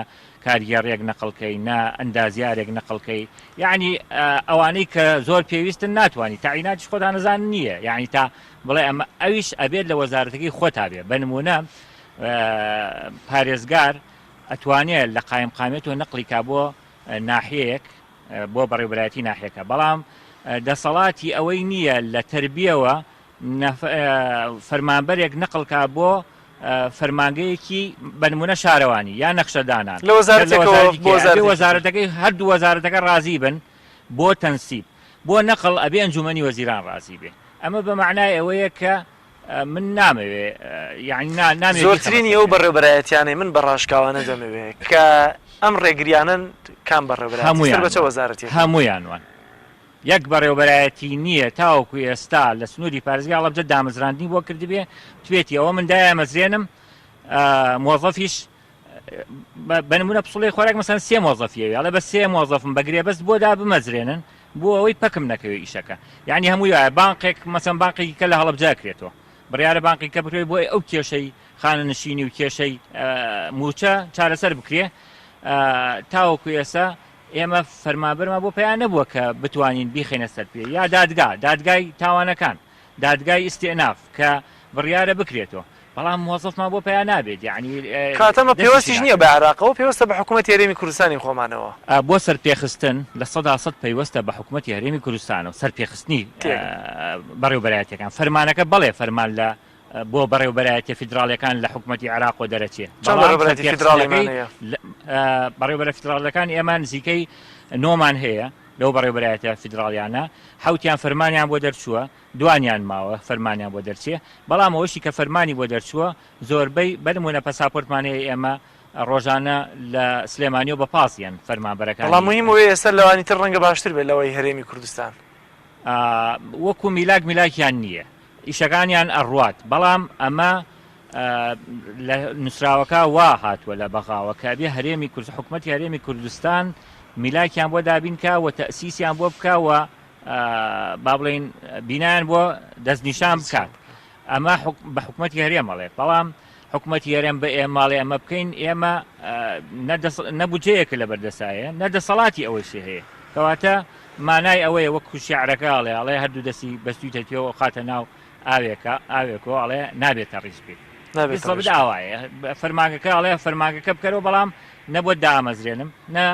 B: کارگێڕێک نەقڵ کەی نە ئەندازیارێک نەقڵ کەی یەعنی ئەوانەی کە زۆر پێویستن ناتوانی تەعیناتیش خۆتان ئەزانن نییە یەعنی تا بڵێ ئەمە ئەویش ئەبێت لە وەزارەتەکەی خۆتا بێ بە نمونە پارێزگار ئەتوانێت لە قایمقامیەتەوە نەقڵی کا بۆ ناحیەیەک بۆ بەڕێوبەرایەتی ناحیەکە بەڵام دەسەڵاتی ئەوەی نییە لە تربیەوە فەرمانبەرێک نەقڵ کا بۆ فەرمانگەیەکی بە نمونە شارەوانی یا نەخشەدانان
A: لە وەزارەتێکەوە بۆ
B: وەزارەتەکەی هەردوو وەزارەتەکە ڕازی بن بۆ تەنسیب بۆ نەقڵ ئەبێ ئەنجومەنی وەزیران ڕازی بێ ئەمە بە معنای ئەوەیە کە من نامەوێ یعنی نامەوێ
A: زۆرترینی ئەو بەڕێوبەرایەتیانەی من بە ڕاشکاوانە دەمەوێ کە ئەم ڕێگریانەن کام بەڕێوبەرایەتی سەر بە چ وەزارەتێکن؟
B: هەموویان وان. یەک بەڕێوەبەرایەتی نییە تاوەکو ئێستا لە سنووری پارێزگای هەڵەبجە دامەزراندنی بۆ کردبێ وتبێتی ئەوە من دایامەزرێنم مۆزەفیش بە نمونە پسوڵەی خۆراک مەسەن سێ مۆزەفیەوێ ئەڵێ بە سێ مۆزەفم بە گرێبەست بۆ دابمەزرێنن بۆ ئەوەی پەکم نەکەوێ ئیشەکە یعنی هەمووی وایە بانقێک مەسەن بانقێکی کە لە هەڵەبجە کرێتەوە بڕیارە بانقی کە بکرێت بۆ ئەو کێشەی خانەنشینی و کێشەی موچە چارەسەر بکرێ تاوەکو ئێستا ئێمە فەرمانبەرمان بۆ پەیا نەبووە کە بتوانین بیخەینە سەر پێ یا دادگا، دادگای تاوانەکان، دادگای ئیستئناف کە بڕیارە بکرێتەوە، بەڵام مۆزەفمان بۆ پەیا نابێت یەعنی
A: کەواتە ئەمە دەستیشی پێوەستیش نییە بە ناکەوێت. عێراقەوە، پێوەستە بە حکوومەتی هەرێمی کوردستانی خۆمانەوە.
B: بۆ سەرپێخستن 100% پەیوەستە بە حکوومەتی هەرێمی کوردستانەوە، سەرپێخستنی
A: تێگەم.
B: بەڕێوەبەرایەتییەکان. فەرمانەکە بەڵێ فەرمان لە بۆ بەڕێوەبەرایەتیە فیدراڵیەکان لە حکومەتی عێراقەوە دەرەچێ
A: چەند بەڵام بەڕێوەبەرایەتی فیدراڵیمان
B: سەرپێخستنەکەی
A: هەیە؟
B: بەڕێوەبەرە فیدراڵیەکان ئێمە نزیکەی نۆمان هەیە لەو بەڕێوەبەرایەتە فیدراڵیانە حەوتیان فەرمانیان بۆ دەرچووە دوانیان ماوە فەرمانیان بۆ دەرچێ بەڵام ئەوەشی کە فەرمانی بۆ دەرچووە زۆربەی بەنمونە پەساپۆرتمان هەیە ئێمە ڕۆژانە لە سلێمانیەوە بە پاس یەن فەرمانبەرەکانی
A: بەڵام مهم ئەوەیە ئێستا لەوانی تر ڕەنگە باشتر بێت لەوەی هەرێمی کوردستان.
B: وەکو میلاک میلاکیان نییە ئیشەکانیان ئەڕوات بەڵام ئەمە لە نووسراوەکە وا هاتووە لە بەغاوە کە ئەبێ هەرێمی کورد حکوومەتی هەرێمی کوردستان میلاکیان بۆ دابینکە و تەسیسیان بۆ بکە و با بڵین بینایان بۆ دەستنیشان بکات ئەمە بە حکوومەتی هەرێم ئەڵێ بەڵام حکوومەتی هەرێم بە ئێماڵێ ئەمە بکەین ئێمە نە بودجەیەکە لە بەردەسایە نە دەسەڵاتی ئەوەشی هەیە کەواتە مانای ئەوەیە وەکو شیعرەکە ئەڵێ ئەڵێ هەردوو دەستی بەستویتە توێ خاتە ناو ئاوێکە ئاوێکۆ ئەڵێ نابێتە ڕیش بێت
A: نابێت
B: بالضبط ئاوایە فەرمانگەکە ئەڵێ فەرمانگەکە بکەرەوە بەڵام نە بۆت دامەزرێنم نە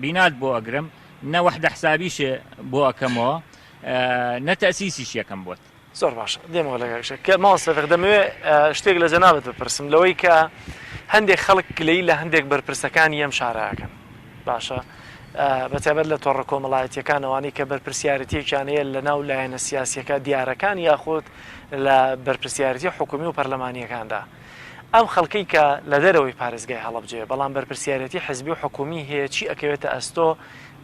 B: بینات بۆ ئەگرم نە وەحدە حسابیش بۆ ئەکەمەوە نە تەسیسیش یەکەم بۆت.
A: زۆر باشە دێمەوە لە کاک شێخ. مامۆستا رەفیق دەمەوێ شتێک لە جەنابت بپرسم لەوەی کە هەندێک خەڵک گلەیی لە هەندێک بەرپرسەکانی ئەم شارە ئەکەن باشە بە تایبەت لە تۆڕە کۆمەڵایەتیەکان ئەوانەی کە بەرپرسیارەتیەکیان هەیە لە ناو لایەنە سیاسیەکە دیارەکان یاخود لە بەرپرسیارەتی حکومی و پەرلەمانیەکاندا ئەم خەڵکەی کە لە دەرەوەی پارێزگای هەڵەبجەیە بەڵام بەرپرسیارەتی حزبی و حکومی هەیە چی ئەکەوێتە ئەستۆ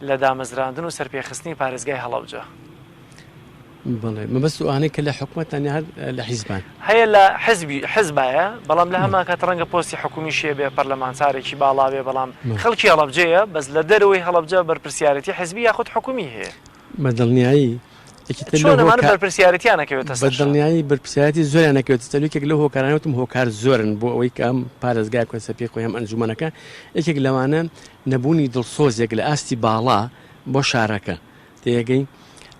A: لە دامەزراندن و سەرپێخستنی پارێزگای هەڵەبجە؟
C: بەڵێ مەبەست ئەوانەی کە لە حکومەتان یا هەر لە حیزبان؟
A: هەیە لە حزبی حزبایە بەڵام لە هەمان کات ڕەنگە پۆستی حکومیش هەیە پەرلەمانتارێکی باڵا بێ بەڵام خەڵکی هەڵەبجەیە بەس لە دەرەوەی هەڵەبجە بەرپرسیارێتی حزبی یاخود حکومی هەیە.
C: بە دڵنیایی. یەکی تر
A: چۆن
C: لەو
A: ئەمانە
C: هۆکا
A: بەرپرسیارێتیان ئەکەوێتە
C: بە
A: سەر شان؟
C: دڵنیایی بەرپرسیارێتی زۆریان ئەکەوێتە سەر، یەکێک لەو هۆکارانە وتم هۆکار زۆرن بۆ ئەوەی کە ئەم پارێزگایە بکەن سەر پێی خۆی ئەم ئەنجومەنەکە، یەکێک لەوانە نەبوونی دڵسۆزێک لە ئاستی باڵا بۆ شارەکە تێگەی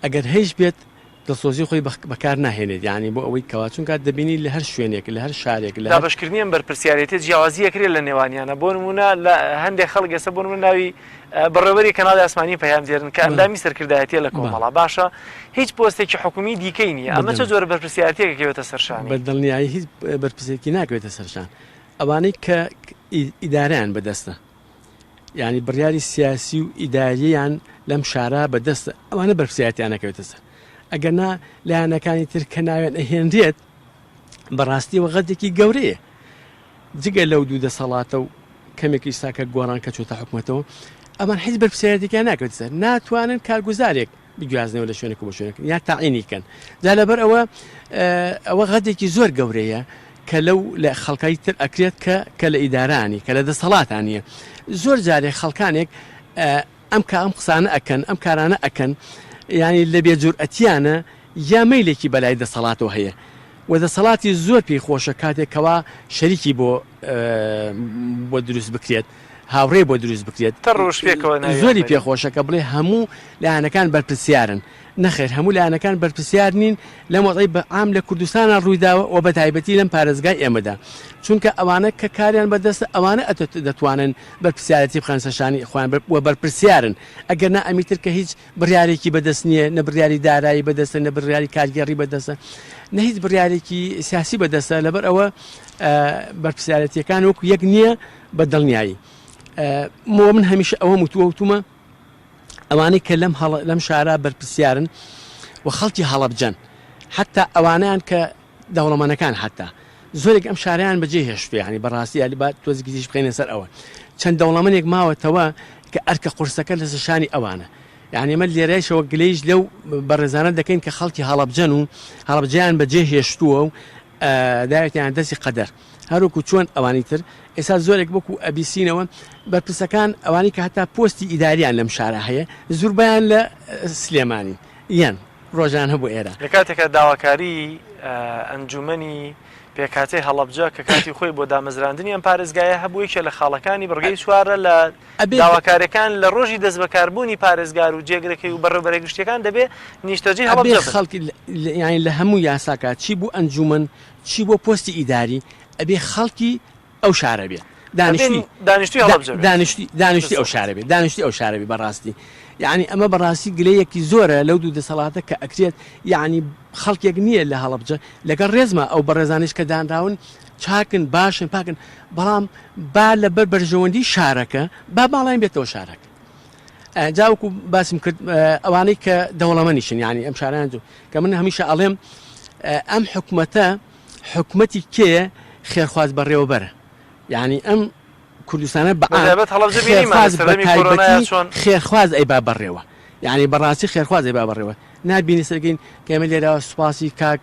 C: ئەگەر هەیش بێت دڵسۆزی خۆی بەکار ناهێنێت یانی بۆ ئەوەی کەوا چونکە دەبینی لە هەر شوێنێک لە هەر شارێک لە هەر.
A: دابەشکردنی ئەم بەرپرسیارێتیە جیاوازی ئەکرێت لە نێوانیانە بۆ نموونە لە هەندێک خەڵک ئێستا بۆ نموونە ناوی بەڕێوەبەری کەناڵی ئاسمانی پەیام دێرن کە ئەندامی سەرکردایەتیە لە کۆمەڵە باشە هیچ پۆستێکی حکومی دیکەی نییە ئەمە چە جۆرە بەرپرسیارێتیەک ئەکەوێتە سەر شانی؟
C: بە دڵنیایی هیچ بەرپرسێکی ناکەوێتە سەر شان ئەوانەی کە ئیدارەیان بەدەستە یانی بڕیاری سیاسی و ئیدارییان لەم شارە بەدەستە ئەوانە بەرپرسیارەتیان ئەکەوێتە سەر ئەگەر نا لایەنەکانی تر کە ناویان ئەهێنرێت بەڕاستیەوە غەدێکی گەورەیە جگە لەو دوو دەسەڵاتە و کەمێک ئیستا کە گۆڕان کە چۆتە حکومەتەوە ئەمان هیچ بەرپرسیارەتێکیان ناکەوێتە سەر ناتوانن کارگوزارێک بگوازنەوە لە شوێنێک بۆ شوێنێک یا تاعینی کەن جا لەبەر ئەوە ئەوە غەدێکی زۆر گەورەیە کە لەو لە خەڵکای تر ئەکرێت کە کە لە ئیدارانی کە لە دەسەڵاتانە زۆر جارێک خەڵکانێک ئەم کە ئەم قسانە ئەکەن ئەم کارانە ئەکەن یانی لە بێ جورئەتیانە یا مەیلێکی بەلای دەسەڵاتەوە هەیە و دەسەڵاتی زۆر پێی خۆشە کاتێک کەوا شەریکی بۆ بۆ دروست بکرێت هاوڕێ بۆ دروست بکرێت
A: تەڕ و پێکەوە ناویان
C: زۆری
A: بەرین.
C: پێ خۆشە کە بڵێ هەموو لایەنەکان بەرپرسیارن نەخێر هەموو لایەنەکان بەرپرسیار نین لەم وەزعەی بە عام لە کوردستانا ڕوویداوە و بە تایبەتی لەم پارێزگای ئێمەدا چونکە ئەوانە کە کاریان بەدەستە ئەوانە دەتوانن بەرپرسیارێتی بخەنە سەر شانی خۆیان و بەرپرسیارن ئەگەر نا ئەمی تر کە هیچ بڕیارێکی بەدەست نییە نە بڕیاری دارایی بەدەستە نە بڕیاری کارگێڕی بەدەستە نە هیچ بڕیارێکی سیاسی بەدەستە لەبەر ئەوە بەرپرسیارەتیەکان وەکو یەک نییە بە دڵنیایی مۆ من هەمیشە ئەوەم وتووە وتومە ئەوانەی کە لەم هەڵ لەم شارە بەرپرسیارن و خەڵکی هەڵەبجەن حتا ئەوانیان کە دەوڵەمەنەکان حتا زۆرێک ئەم شارەیان بەجێ هێشتووە یانی بەڕاستی یانی با تۆزێکی تریش بخەینە سەر ئەوە چەند دەوڵەمەنێک ماوەتەوە کە ئەرکە قورسەکە لەسەر شانی ئەوانە یانی ئێمە لێرەیشەوە گلەیش لەو بەڕێزانە دەکەین کە خەڵکی هەڵەبجەن و هەڵەبجەیان بەجێ هێشتووە و داوێتیان دەستی قەدەر هەروەکو چۆن ئەوانی تر ئێستا زۆرێک وەکو ئەبیسینەوە بەرپرسەکان ئەوانی کە هەتا پۆستی ئیداریان لەم شارە هەیە زوربیان لە سلێمانی یان ڕۆژانە بۆ ئێرە.
A: لە کاتێکا داواکاریی ئەنجوومەنی پێکهاتەی هەڵەبجە کە کاتی خۆی بۆ دامەزراندنی ئەم پارێزگایە هەبوو یەکێ لە خاڵەکانی بڕگەی چوارە لە داواکاریەکان لە ڕۆژی دەستبەکاربوونی پارێزگار و جێگرەکەی و بەڕێوبەرە گشتیەکان دەبێ نیشتەجێی هەڵەبجە بن.
C: خەڵکی یانی لە هەموو یاساکا چی بۆ ئەنجوومەن چی بۆ پۆستی ئیداری ئەبێ خەڵکی ئەو شارە بێ دانیشتوی
A: دانیشتوی هەڵەبجە بێت.
C: دانیشتوی دانیشتوی ئەو شارە بێت دانیشتوی ئەو شارە بێ بەڕاستی یعنی ئەمە بەڕاستی گلەیەکی زۆرە لەو دوو دەسەڵاتە کە ئەکرێت یعنی خەڵکێک نییە لە هەڵەبجە لەگەڵ ڕێزما ئەو بەڕێزانیش کە دانراون چاکن باشن پاکن بەڵام با لەبەر بەرژەوەندی شارەکە با باڵیان بێتەوە شارەکە جاوەکو باسم کرد ئەوانەی کە دەوڵەمەنیشن یعنی ئەم شاران کە من هەمیشە ئەڵێم ئەم حکومەتە حکومەتی کێیە خێرخواز بەڕێوەبەرە یانی ئەم کوردستانە بە عام
A: بەتایبەت هەڵەبجە بینیمان لە
C: خێرخواز بە
A: سەردەمی کۆرۆنایا
C: تایبەتی
A: چۆن
C: خێرخواز ئەیبا بەڕێوە یانی بەڕاستی خێرخواز ئەیبا بەڕێوە نابینی سەرگەین کە ئێمە لێرەوە سوپاسی کاک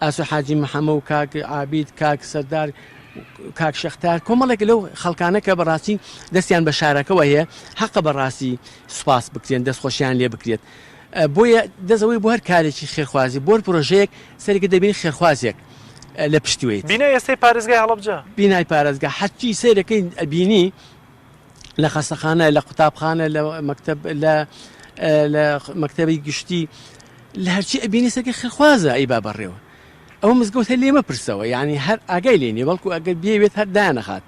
C: ئاسۆ حاجی محەمە و کاک عابید کاک سەردار کاک شەختار کۆمەڵێک لەو خەڵکانە کە بەڕاستی دەستیان بە شارەکەوە هەیە حەقە بەڕاستی سوپاس بکرێن دەستخۆشیان لێ بکرێت بۆیە دەست ئەوەی بۆ هەر کارێکی خێرخوازی بۆ هەر پرۆژەیەک سەرێکە دەبینی خێرخوازێک لە پشتیوەیەتی.
A: بینای ئێستای پارێزگای هەڵەبجە.
C: بینای پارێزگا هەرچی سەیرەکەی ئەبینی لە خەستەخانە لە قوتابخانە لە مەکتەب لە لە مەکتەبی گشتی لە هەرچی ئەبینی سەرکە خێرخوازە ئەیبا بەڕێوە ئەوە مزگەوتە لێ مەپرسەوە یعنی هەر ئاگای لێ نیە بەڵکو ئەگەر بیەوێت هەر دایانەخات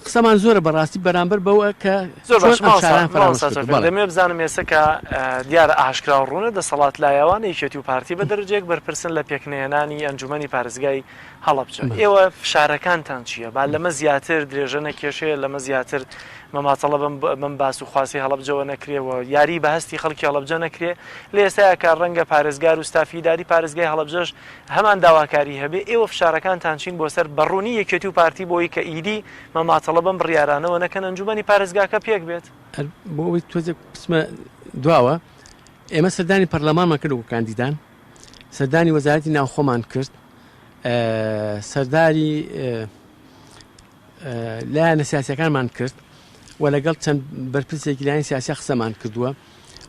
C: قسەمان زۆرە بەڕاستی بەرامبەر بەوە کە
A: زۆر باش مامۆستا تۆفیق دەمەوێت بزانم ئێستا کە دیارە ئاشکرا و ڕوونە دەسەڵات لایەوان یەکێتی و پارتی بە دەرەجەیەک بەرپرسن لە پێکنەهێنانی ئەنجومەنی پارێزگای هەڵەبجە ئێوە فشارەکانتان چییە با لەمە زیاتر درێژە نەکێشێ لەمە زیاتر مەماتەڵە بەم بەم باس و خواسی هەڵەبجەوە نەکرێ و یاری بە هەستی خەڵکی هەڵەبجە نەکرێ لە ئێستایا کە ڕەنگە پارێزگار و ستافی ئیداری پارێزگای هەڵەبجەش هەمان داواکاری هەبێ، ئێوە فشارەکانتان چین بۆ سەر بە ڕوونی یەکێتی و پارتی بۆ ئەوەی کە ئیدی مەماتەڵە بەم بڕیارانەوە نەکەن ئەنجومەنی پارێزگاکە پێک بێت؟
C: هەر بۆ ئەوەی تۆزێک بچمە دواوە، ئێمە سەردانی پەرلەمانمان کرد وەکو کاندیدان، سەردانی وەزارەتی ناوخۆمان کرد، سەرداری لایەنە سیاسیەکانمان کرد و لەگەڵ چەند بەرپرسێکی لایەن سیاسی قسەمان کردووە.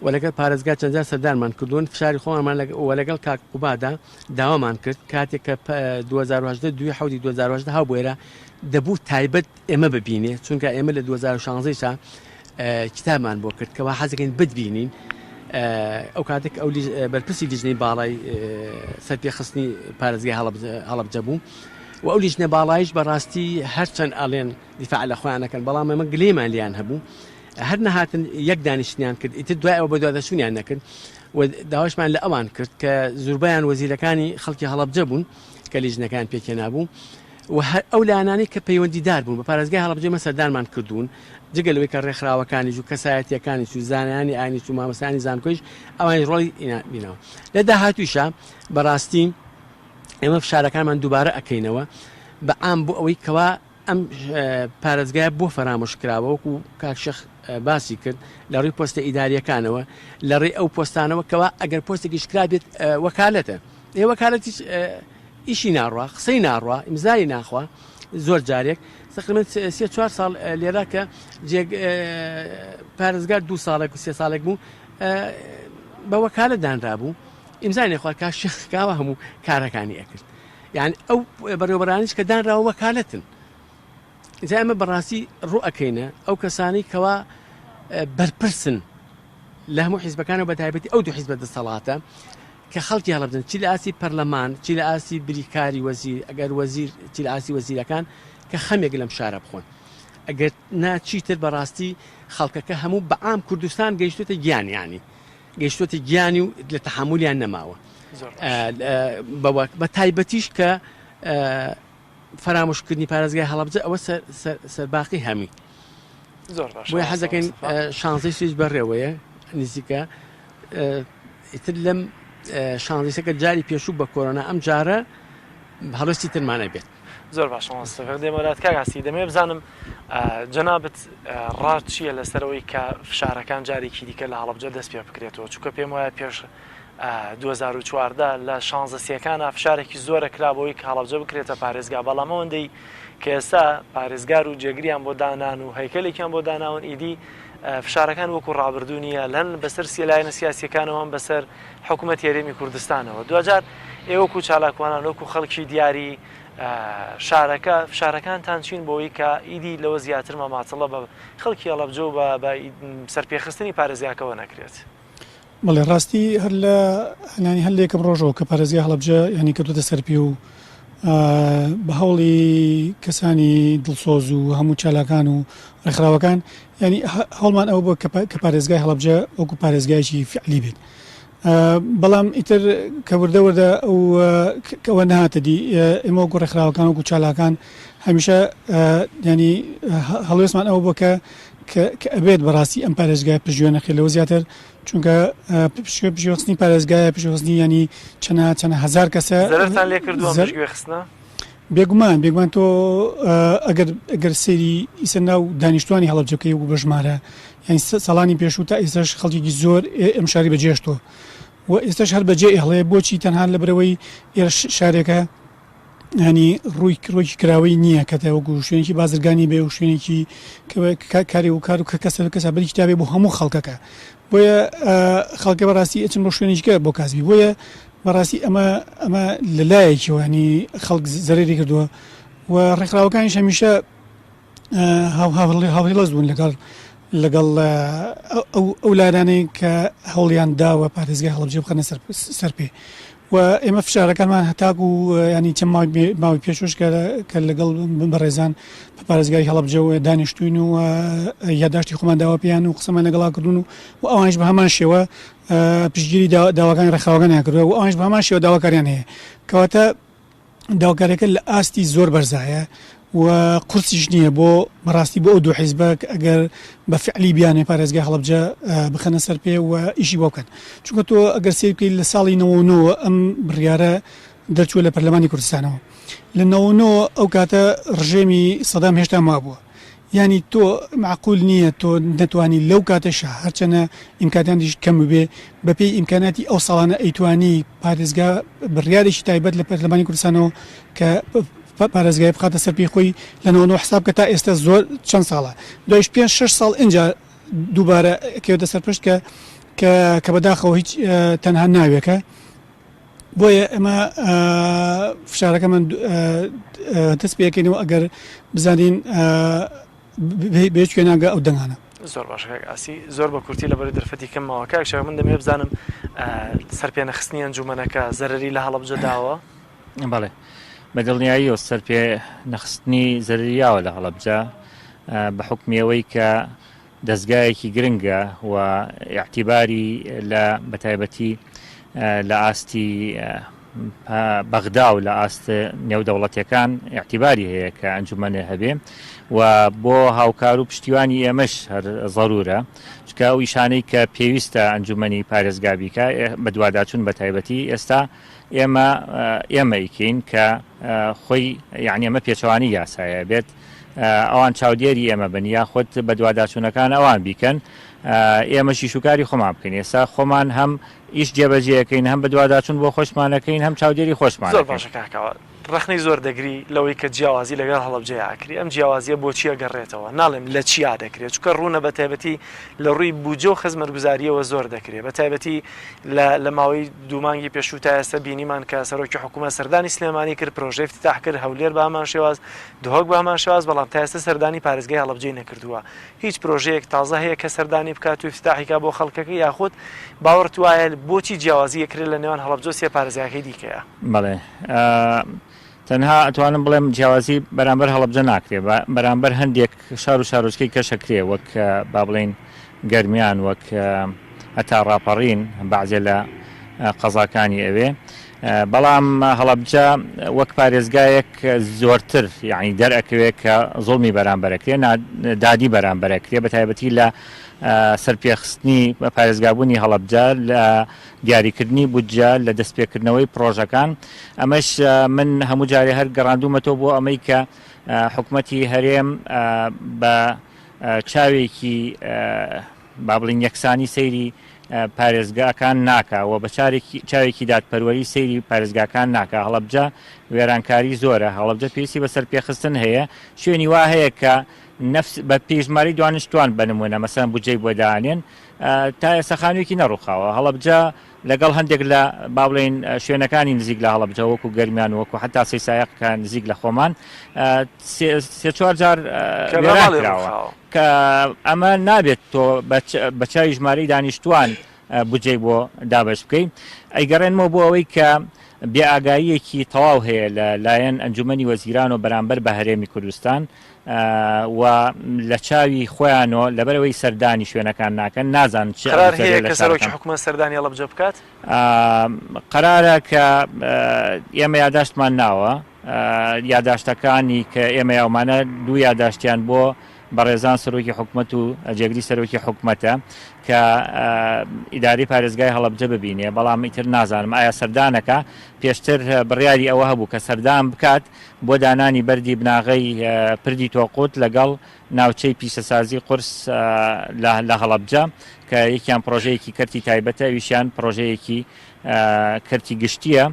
C: و لەگەڵ پارێزگا چەندجار سەردانمان کردوون فشاری خۆمانمان و لەگەڵ کاک قوبادا داوامان کرد کاتێک کە 2018 دوی حەوتی 2018 هاو بۆێرە دەبوو تایبەت ئێمە ببینێ چونکە ئێمە لە 2016 شا کتابمان بۆ کرد کەوا حەزەکەین بتبینین ئەو کاتێک ئەو بەرپرسی لیژنەی باڵای سەرپێخستنی پارێزگای هەڵەبجە بوو و ئەو لیژنە باڵایش بەڕاستی هەرچەند ئەڵێن دیفاع لە خۆیان ئەکەن بەڵام ئێمە گلەیمان لێیان هەبوو هەر نەهاتن یەک دانیشتنیان کرد ئیتر دوای ئەوە بەدواداچوونیان نەکرد و داواشمان لە ئەوان کرد کە زوربیان وەزیرەکانی خەڵکی هەڵەبجە بوون کە لیژنەکان پێکهێنابوو و هەر ئەو لایەنانەی کە پەیوەندیدار بوون بە پارێزگای هەڵەبجە ئێمە سەردانمان کردوون جگە لەوەی کە ڕێکخراوەکانیش و کەسایەتیەکانیش و زانایانی ئاینیش و مامۆستایانی زانکۆیش ئەوانیش ڕۆڵی بینەوە لە داهاتوویشا بەڕاستی ئێمە فشارەکانمان دووبارە ئەکەینەوە بە عام بۆ ئەوەی کەوا ئەم پارێزگایە بۆ فەرامۆش کراوە وەکو کاک شێخ باسی کرد لە ڕووی پۆستە ئیداریەکانەوە لە ڕێی ئەو پۆستانەوە کەوا ئەگەر پۆستێکیش کرابێت وەکالەتە ئێ وەکالەتیش ئیشی ناڕوا قسەی ناڕوا ئیمزای ناخوا زۆر جارێک تقریبا سێ چوار ساڵ لێرە کە جێگ پارێزگار دوو ساڵێک و سێ ساڵێک بوو بە وەکالە دانرابوو ئیمزای نەخوارد کاک شێخ کاوە هەموو کارەکانی ئەکرد یعنی ئەو بەڕێوەبەرانیش کە دانراوە وەکالەتن جا ئێمە بەڕاستی ڕوو ئەکەینە ئەو کەسانەی کەوا بەرپرسن لە هەموو حیزبەکانەوە بە تایبەتی ئەو دوو حیزبە دەسەڵاتە کە خەڵکی هەڵەبجەن چی لە ئاستی پەرلەمان چی لە ئاستی بریکاری وەزیر ئەگەر وەزیر چی لە ئاستی وەزیرەکان کە خەمێک لەم شارە بخۆن ئەگەر نا چیتر بەڕاستی خەڵکەکە هەموو بەعام کوردستان گەیشتوتە گیانیانی گەیشتۆتە گیانی و لە تەحەمولیان نەماوە بە تایبەتیش کە فەرامۆشکردنی پارێزگای هەڵەبجە ئەوە سەرباقی هەمی
A: زۆر باش
C: بۆیە حەزەکەین شانزەی سویس بەڕێوەیە نزیکە ئیتر لەم شانزەکە جاری پێشوو بە کۆرۆنا ئەم جارە هەڵوێستی ترمانە بێت
A: زۆر باشە مامۆستا تۆفیق دێمە لات کاک ئاسی دەمەوێت بزانم جەنابت ڕات چییە لەسەرەوەی کە فشارەکان جارێکی دیکە لە هەڵەبجە دەست پێ بکرێتەوە چونکە پێم وایە پێش 2014 لە شانزە سیەکانە فشارێکی زۆرە کرا بۆی کە هەڵەبجە بکرێتە پارێزگا بەڵام ئەوەندەی کە ئێستا پارێزگار و جێگریان بۆ دانان و هەیکەلێکیان بۆ داناون ئیدی فشارەکان وەکو ڕابردوو نییە لەن بەسەر سیلایەنە سیاسیەکانەوە بەسەر حکومەتی هەرێمی کوردستانەوە. دواجار ئێوە وەکو چالاکوانان، وەکو خەڵکی دیاری شارەکە، فشارەکانتان چین بۆ ئەوەی کە ئیدی لەوە زیاتر مەماتڵە بە خەڵکی هەڵەبجە و بە سەرپێخستنی پارێزگاکەوە نەکرێت؟
D: بەڵێ ڕاستی هەر لە یانی هەر لە یەکەم ڕۆژەوە کە پارێزگای هەڵەبجە یانی کەوتۆتە سەر پێ و بە هەوڵی کەسانی دڵسۆز و هەموو چالاکان و ڕێکخراوەکان یانی هەوڵمان ئەوە بووە کە پارێزگای هەڵەبجە وەکو پارێزگایەکی فعلی بێت بەڵام ئیتر کە وردە وردە ئەو ئەوە نەهاتە دی ئێمە وەکو ڕێکخراوەکان وەکو چالاکان هەمیشە ینی هەڵوێستمان ئەوە بووە کە کە ئەبێت بەڕاستی ئەم پارێزگای پشتگوێ نەخرێت لەوە زیاتر چونکە پشتگوێخستنی پارێزگایە پشتگوێخستنی ینی چەنە چەنە هەزار کەسە
A: زەرەرتان لێ کردووە پشتگوێخستنە؟
D: بێگومان بێگومان تۆ ئەگەر ئەگەر سەیری ئیسە ناو دانیشتوانی هەڵەبجە بکەی وەکو بە ژمارە یانی ساڵانی پێشوو تا ئێستاش خەڵکێکی زۆر ئەم شاری بەجێشتووە و ئێستاش هەر بەجێ ئێڵێ بۆچی تەنها لەبەرئەوەی ئێرە شارێکە ینی ڕووی ڕوویکی کراوەی نییە کە تا وەکو شوێنێکی بازرگانی بێ و شوێنێکی کاری و کار و کە کەسە کەسە بەری کتابێ بۆ هەموو خەڵکەکە بۆیە خەڵکە بەڕاستی ئەچن بۆ شوێنێکە بۆ کاسبی بۆیە بەڕاستی ئەمە ئەمە لە لایەکیەوە ینی خەڵک زەرەری کردووە و ڕێکخراوەکانیش هەمیشە هاوهڵێز بوون لەگەڵ لەگەڵ ئەو لایەنانەی کە هەوڵیان داوە پارێزگای هەڵەبجە بخەنە سەر پێ و ئێمە فشارەکانمان هەتاکو ینی چەند ماوەی پێشوش کە لەگەڵ بەڕێزان بە پارێزگاری هەڵەبجەوە دانیشتوین و یاداشتی خۆمان داوە پێیان و قسەمان لەگەڵا کردوون و ئەوانیش بە هەمان شێوە پشتگیری داواکانی ڕێکخراوەکانیان کردووە و ئەوانیش بە هەمان شێوە داواکاریان هەیە کەواتە داواکاریەکە لە ئاستی زۆر بەرزایە و قورسیش نییە بۆ بەڕاستی بۆ ئەو دوو حیزبە ئەگەر بە فعلی بیانێ پارێزگای هەڵەبجە بخەنە سەر پێ و ئیشی بۆ بکەن چونکە تۆ ئەگەر سەیر بکەیت لە ساڵی 99 ئەم بڕیارە دەرچووە لە پەرلەمانی کوردستانەوە لە 99 ئەو کاتە ڕژێمی سەدام هێشتا مابووە یانی تۆ مەعقول نییە تۆ نەتوانی لەو کاتەشا هەرچەنە ئیمکاناتیش کەم ببێ بەپێی ئیمکاناتی ئەو ساڵانە ئەیتوانی پارێزگا بڕیارێکی تایبەت لە پەرلەمانی کوردستانەوە کە پارێزگای بخاتە سەر پێی خۆی لە 99 حساب کە تا ئێستا زۆر چەند ساڵە دوایش پێ شش ساڵ ئینجا دووبارە کەوێتە سەر پشت کە. کە کە بەداخەوە هیچ تەنها ناوێکە بۆیە ئێمە فشارەکەمان دەست پێکەینەوە ئەگەر بزانین بێ کوێ ناگا ئەو دەنگانە.
A: زۆر باشە کاک ئاسی زۆر بە کورتی لەبەر دەرفەتی کەم ماوە کاک شێخ من دەمەوێت بزانم سەرپێنەخستنی ئەنجومەنەکە زەرەری لە هەڵەبجە داوە؟
B: بەڵێ بە دڵنیاییەوە سەرپێ نەخستنی زەرەری یاوە لە هەڵەبجە بە حوکمی ئەوەی کە دەزگایەکی گرنگە و ئیعتیباری لە بەتایبەتی لە ئاستی بەغدا و لە ئاست نێودەوڵەتیەکان ئیعتیباری هەیە کە ئەنجومەنێ هەبێ و بۆ هاوکار و پشتیوانی ئێمەش هەر زەرورە چکە ئەو ئیشانەی کە پێویستە ئەنجومەنی پارێزگا بیکا بەدواداچوون بە تایبەتی ئێستا ئێمە ئێمە ئیکەین کە خۆی یعنی ئەمە پێچەوانی یاسایە بێت ئەوان چاودێری ئێمە بن یاخود بەدواداچوونەکان ئەوان بیکەن ئێمەش ئیشوکاری خۆمان بکەین ئێستا خۆمان هەم ئیش جێبەجێ ئەکەین هەم بەدواداچوون بۆ خۆشمان ئەکەین هەم چاودێری خۆشمان
A: زۆر باشە کاک کاوە ڕەخنەی زۆر دەگری لەوەی کە جیاوازی لەگەڵ هەڵەبجەیا ئەکری ئەم جیاوازیە بۆچی ئەگەڕێتەوە ناڵێم لە چیا دەکرێت چونکە ڕوونە بە تایبەتی لە ڕووی بودجە و خزمەتگوزاریەوە زۆر دەکرێت بە تایبەتی لە لە ماوەی دوو مانگی پێشوو تا ئێستا بینیمان کە سەرۆکی حکوومەت سەردانی سلێمانی کرد پرۆژەی افتتاح کرد هەولێر بە هەمان شێواز دهۆک بە هەمان شێواز بەڵام تا ئێستا سەردانی پارێزگای هەڵەبجەی نەکردووە هیچ پرۆژەیەک تازە هەیە کە سەردانی بکات و افتتاحی کا بۆ خەڵکەکە یاخود باوەڕت وایە بۆچی جیاوازی ئەکرێت لە نێوان هەڵەبجە و سێ پارێزگاکەی دیکەیا؟
B: بەڵێ تەنها ئەتوانم بڵێم جیاوازی بەرامبەر هەڵەبجە ناکرێ بەرامبەر هەندێک شار و شارۆچکەی کەش ئەکرێ وەک با بڵێین گەرمیان وەک هەتا ڕاپەڕین بەعزێ لە قەزاکانی ئەوێ بەڵام هەڵەبجە وەک پارێزگایەک زۆرتر یعنی دەرئەکەوێت کە زوڵمی بەرامبەرەکرێ دادی بەرامبەرەکرێ بە تایبەتی لە سەرپێخستنی پارێزگابوونی هەڵەبجە لە دیاریکردنی بودجە لە دەستپێکردنەوەی پرۆژەکان ئەمەش من هەموو جارێ هەر گەڕاندومەتەوە بۆ ئەمەی کە حکومەتی هەرێم بە چاوێکی با بڵین یەکسانی سەیری پارێزگاکان ناکا و بە چاوێکی دادپەروەری سەیری پارێزگاکان ناکا. هەڵەبجە وێرانکاری زۆرە، هەڵەبجە پێویستی بە سەرپێخستن هەیە، شوێنی وا هەیە کە نەفس بە پێی ژمارەی دوانشتوان بە نموونە مەسەلەن بودجەی بۆ دانێن تا ئێستا خانوویەکی نەڕووخاوە. هەڵەبجە لەگەڵ هەندێک لە با بڵێین شوێنەکانی نزیک لە هەڵەبجە وەکو گەرمیان وەکو حتا سەیسایەق کە نزیک لە خۆمان سێ چوار جار وێران کراوە. کە ئەمە نابێت تۆ بە چاوی ژمارەی دانیشتووان بودجەی بۆ دابەش بکەی. ئەیگەڕێنمەوە بۆ ئەوەی کە بێئاگاییەکی تەواو هەیە لە لایەن ئەنجومەنی وەزیرانەوە بەرامبەر بە هەرێمی کوردستان و لە چاوی خۆیانەوە لەبەرئەوەی سەردانی شوێنەکان ناکەن نازانن چ
A: قەرار هەیە کە سەرۆکی حکومەت سەردانی هەڵەبجە بکات؟
B: قەرارە کە ئێمە یاداشتمان ناوە یاداشتەکانی کە ئێمە یاومانە دوو یاداشتیان بۆ بەڕێزان سەرۆکی حکومەت و جێگری سەرۆکی حکومەتە کە ئیدارەی پارێزگای هەڵەبجە ببینێ بەڵام ئیتر نازانم ئایا سەردانەکە پێشتر بڕیاری ئەوە هەبوو کە سەردان بکات بۆ دانانی بەردی بناغەی پردی تۆقوت لەگەڵ ناوچەی پیشەسازی قورس لە هەڵەبجە کە یەکیان پڕۆژەیەکی کەرتی تایبەتە ئەویشیان پڕۆژەیەکی کەرتی گشتییە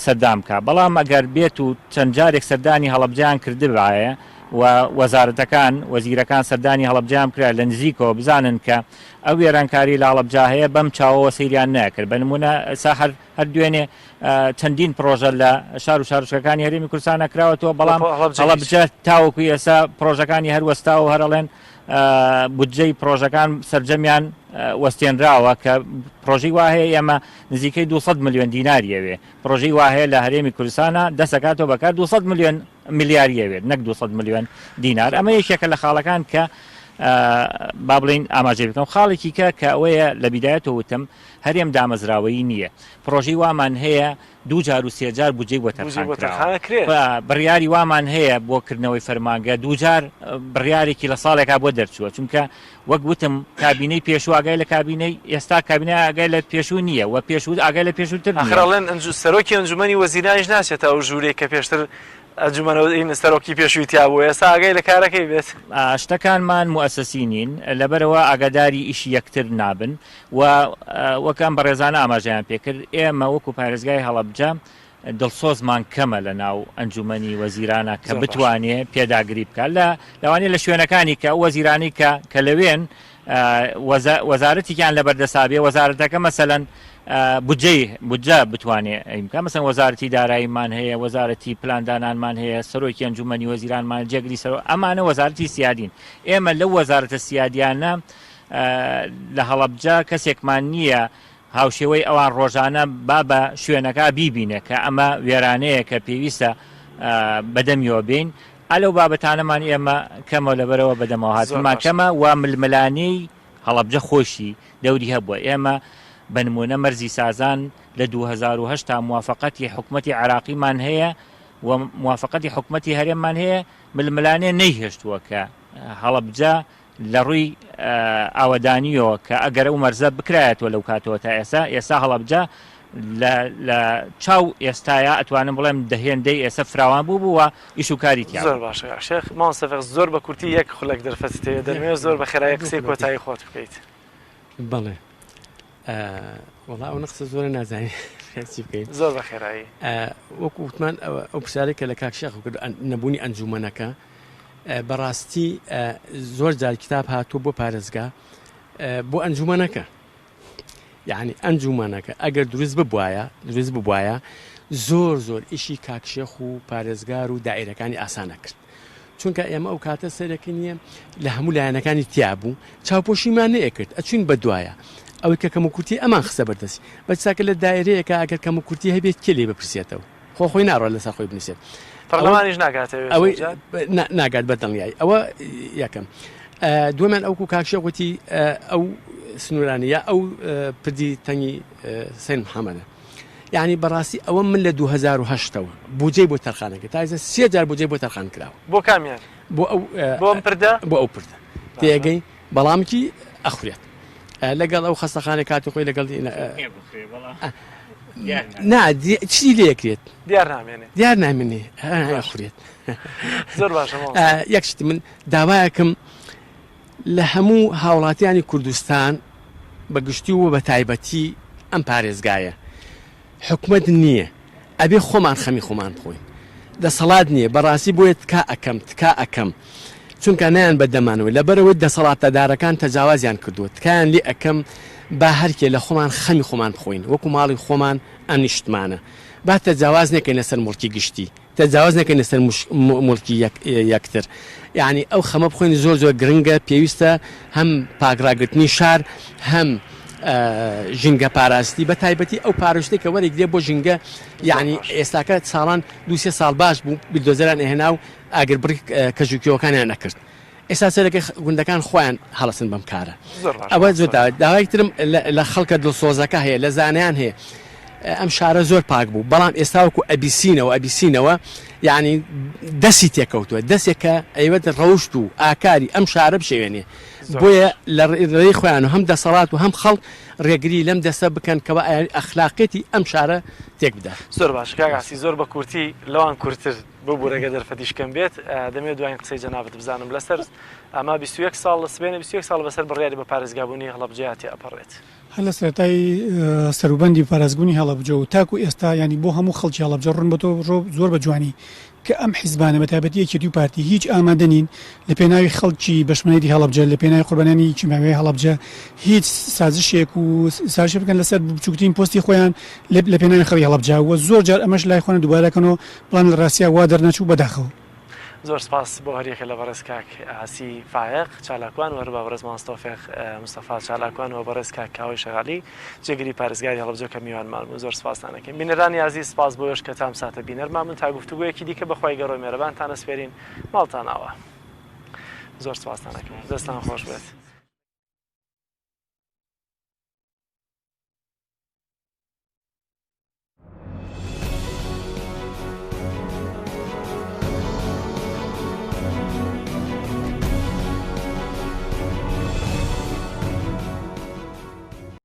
B: سەردان بکا بەڵام ئەگەر بێت و چەند جارێک سەردانی هەڵەبجەیان کردبایە و وەزارەتەکان وەزیرەکان سەردانی هەڵەبجەیان بکرا لە نزیکەوە بزانن کە ئەو وێرانکاری لە هەڵەبجە هەیە بەم چاوەوە سەیریان نەکرد بە نمونە ئێستا هەر هەر دوێنێ چەندین پرۆژە لە شار و شارۆچکەکانی هەرێمی کوردستانە کراوەتەوە بەڵام هەڵەبجە تاوەکو ئێستا پرۆژەکانی هەر وەستاوە و هەرەڵێن بودجەی پرۆژەکان سەرجەمیان وەستێنراوە کە پرۆژەی وا هەیە ئێمە نزیکەی 200 ملیۆن دیناری ئەوێ پرۆژەی وا هەیە لە هەرێمی کوردستانە دەسەکاتەوە بەکار 200 ملیۆن ملیاری ئەوێت نەک 200 ملیۆن دینار ئەمە یەکێکە لە خاڵەکان کە با بڵین ئاماژەی بکەم خاڵێکی کە کە ئەوەیە لە بیدایەتەوە وتم هەرێم دامەزراوەیی نییە پرۆژەی وامان هەیە دوو جار و سێ جار بودجەی بۆ تەرخان کراوە. بڕیاری وامان هەیە بۆ کردنەوەی فەرمانگە دووجار بڕیارێکی لە ساڵێکا بۆ دەرچووە چونکە وەک وتم کابینەی پێشوو ئاگای لە کابینەی ئێستا کابینە ئاگای لە پێشوو نییە و پێشوو ئاگای لە پێشووتر نییە.
A: ئاخر ئەڵێن سەرۆکی ئەنجومەنی وەزیرانیش ناچێتە ئەو ژوورەی کە پێشتر ئەنجومەنە سەرۆکی پێشووی تیا بووە ئێستا ئاگای لە کارەکەی بێت.
B: شتەکانمان موئەسەسی نین لەبەرئەوە ئاگاداری ئیشی یەکتر نابن. و وەک ئەم بەڕێزانە ئاماژەیان پێکرد ئێمە وەکو پارێزگای هەڵەبجە دڵسۆزمان کەمە لە ناو ئەنجومەنی وەزیرانە کە بتوانێ پێداگری بکات لە لەوانەیە لە شوێنەکانی کە ئەو وەزیرانەی کە کە لەوێن. وەزارەتێکیان لەبەردەسا بێ وەزارەتەکە مەسەلەن بودجەی بودجە بتوانێ ئەیمکە مەسەن وەزارەتی داراییمان هەیە وەزارەتی پلاندانانمان هەیە سەرۆکی ئەنجومەنی وەزیرانمان جێگری سەرۆک ئەمانە وەزارەتی سیادین ئێمە لەو وەزارەتە سیادیانە لە هەڵەبجە کەسێکمان نییە هاوشێوەی ئەوان ڕۆژانە با بە شوێنەکە بیبینێ کە ئەمە وێرانەیە کە پێویستە بەدەمیەوە بین ئا لەو بابەتانەمان ئێمە کەمە لەبەرەوە بەدەمەوە هاتنمان کەمە و ململانێی هەڵەبجە خۆشی دەوری هەبووە ئێمە بە نمونە مەرزی سازان لە 2008 تا موافقەتی حکومەتی عراقیمان هەیە و موافقەتی حکومەتی هەرێممان هەیە ململانێ نەیهێشتووە کە هەڵەبجە لە ڕووی ئاوەدانییەوە کە ئەگەر ئەو مەرزە بکرایەتەوە لەو کاتەوە تا ئێستا، ئێستا هەڵەبجە لە لە چاو ئێستایا ئەتوانم بڵێم دە هێندەی ئێستا فراوان بوو بوو و ئیش و کاری تیا
A: زۆر باشە کاک شێخ. مامۆستا فێخ زۆر بە کورتی یەک خولەک دەرفەتت هەیە دەمەوێت زۆر بە خێرایی قسەی کۆتایی خۆت بکەیت.
C: بەڵێ وەڵا ئەو نەقسە زۆرە نازانین چی بکەین.
A: زۆر بە خێرایی.
C: وەکو وتمان ئەو پرسیارەی کە لە کاک شێخ کرد نەبوونی ئەنجوومەنەکە بەڕاستی زۆر جار کتاب هاتووە بۆ پارێزگا بۆ ئەنجومەنەکە یعنی ئەنجومەنەکە ئەگەر دروست ببواە دروست ببواە زۆر زۆر ئیشی کاکشێخ و پارێزگار و دائرەکانی ئاسانە کرد چونکە ئێمە ئەو کاتە سەرەکی نییە لە هەموو لایەنەکانی تیا بوو چاوپۆشیمان نەیەکرد ئەچوین بە دوایە ئەوەی کە کەم و کورتی ئەمان خستە بەردەستی بەچکە لە دایرەیەکە ئەگەر کەم و کورتی هەبێت کێ لێ بپرسێتەوە خۆ خۆی ناڕۆ لەسەر خۆی بنووسێت.
A: پەرلەمانیش ناگاتە وێ
C: ئەوەی ناگات بە دڵنیایی ئەوە یەکەم دووەمیان ئەوکو کاک شێخ وتی ئەو سنوورانە یا ئەو پردی تەنگی سەید محەممەدە یعنی بەڕاستی ئەوە من لە 2010ەوە بودجەی بۆ تەرخانەکە تا ئێستا سێ جار بودجەی بۆ تەرخان کراوە
A: بۆ کامیان
C: بۆ ئەو
A: بۆ ئەم پردە
C: بۆ ئەو پردە تێگەی بەڵامکی ئەخورێت لەگەڵ ئەو خەستەخانە کاتی خۆی لەگەڵ نا چی لێکرێت
A: دیار نامێنێ
C: دیار نامێنێ ئەخورێت
A: زۆر باشە
C: یەک شتی من داوایەکم لە هەموو هاوڵاتیانی کوردستان بە گشتی و بە تایبەتی ئەم پارێزگایە حکومەت نییە ئەبێ خۆمان خەمی خۆمان بخۆین دەسەڵات نییە بەڕاستی بۆیە تکا ئەکەم تکا ئەکەم چونکە نایان بە دەمانەوە لەبەرئەوەی دەسەڵاتەدارەکان تەجاوازیان کردووە تکایان لێ ئەکەم با هەرکێ لە خۆمان خەمی خۆمان بخۆین وەکو ماڵی خۆمان ئەم نیشتمانە با تەجاواز نەکەین لەسەر موڵکی گشتی تەجاوز نەکەین لەسەر موڵکی یەکتر یعنی ئەو خەمە بخۆین زۆر زۆر گرنگە پێویستە هەم پاکڕاگرتنی شار هەم ژینگە پاراستی بە تایبەتی ئەو پارشتێک کە وەرەگرێ بۆ ژینگە یعنی ئێستاکە ساڵان دوسێ ساڵ باش بوو بلدۆزەران ئەهێنا و ئاگربڕی کەژ و کێوەکانیان ئەکرد ئێستا سەرەکە گوندەکان خۆیان هەڵەسن بەم کارە ئەوە زۆر داوای ترم لە خەڵکە دڵسۆزەکە هەیە لە زانیان هەیە ئەم شارە زۆر پاک بوو بەڵام ئێستا وەکو ئەبیسینەوە ئەبیسینەوە یعنی دەستی تێکەوتووە دەسێک کە ئەیوەت ڕەوشت و ئاکاری ئەم شارە بشێوێنێ بۆیە لە ڕێی خۆیان و هەم دەسەڵات و هەم خەڵک ڕێگری لەم دەستە بکەن کەوا ئەخلاقیەتی ئەم شارە تێک بدات.
A: زۆر باش کاک عەسی زۆر بە کورتی لەوان کورتر ببورە گەر دەرفەتیش کەم بێت دەمەوێت دواین قسەی جەنابت بزانم لەسەر ئەمە 21 ساڵ سبەینێ 21 ساڵ بەسەر بڕیاری بە پارێزگابوونی هەڵەبجەیا تێئەپەڕێت.
D: هەر لە سەرەتای سەروبەندی پارێزگبوونی هەڵەبجە و تاکو ئێستا یانی بۆ هەموو خەڵکی هەڵەبجە ڕوون بۆتەوە زۆر بە جوانی کە ئەم حیزبانە بە تایبەتی یەکێتی و پارتی هیچ ئامادە نین لە پێناوی خەڵکی بەشمەنێتی هەڵەبجە لە پێناوی قوربانیانی کیمیاویی هەڵەبجە هیچ سازشێک و سازشێک بکەن لەسەر بچووکترین پۆستی خۆیان لە پێناوی خەڵکی هەڵەبجە و زۆر جار ئەمەش لای خۆیان دووبارە دەکەنەوە بەڵام لە ڕاستیا وا دەرنەچوو بەداخەوە.
A: زۆر سپاس بۆ هەریەکە لە بەڕێز کاک عاسی فایەق چالاکوان و هەروەها بەڕێز مامۆستا تۆفیق مستەفا چالاکوان و بەڕێز کاک کاوەی شەغالی جێگری پارێزگاری هەڵەبجە کە میوانمان بوون زۆر سپاستان ئەکەین بینەرانی ئازیز سپاس بۆ ئێوەش کە تام ساتە بینەرمان بوون تا گفتوگۆیەکی دیکە بە خوای گەورە و مێرەبانتان ئەسپێرین ماڵتان ئاوا زۆر سپاستان ئەکەم دەستان خۆش بێت.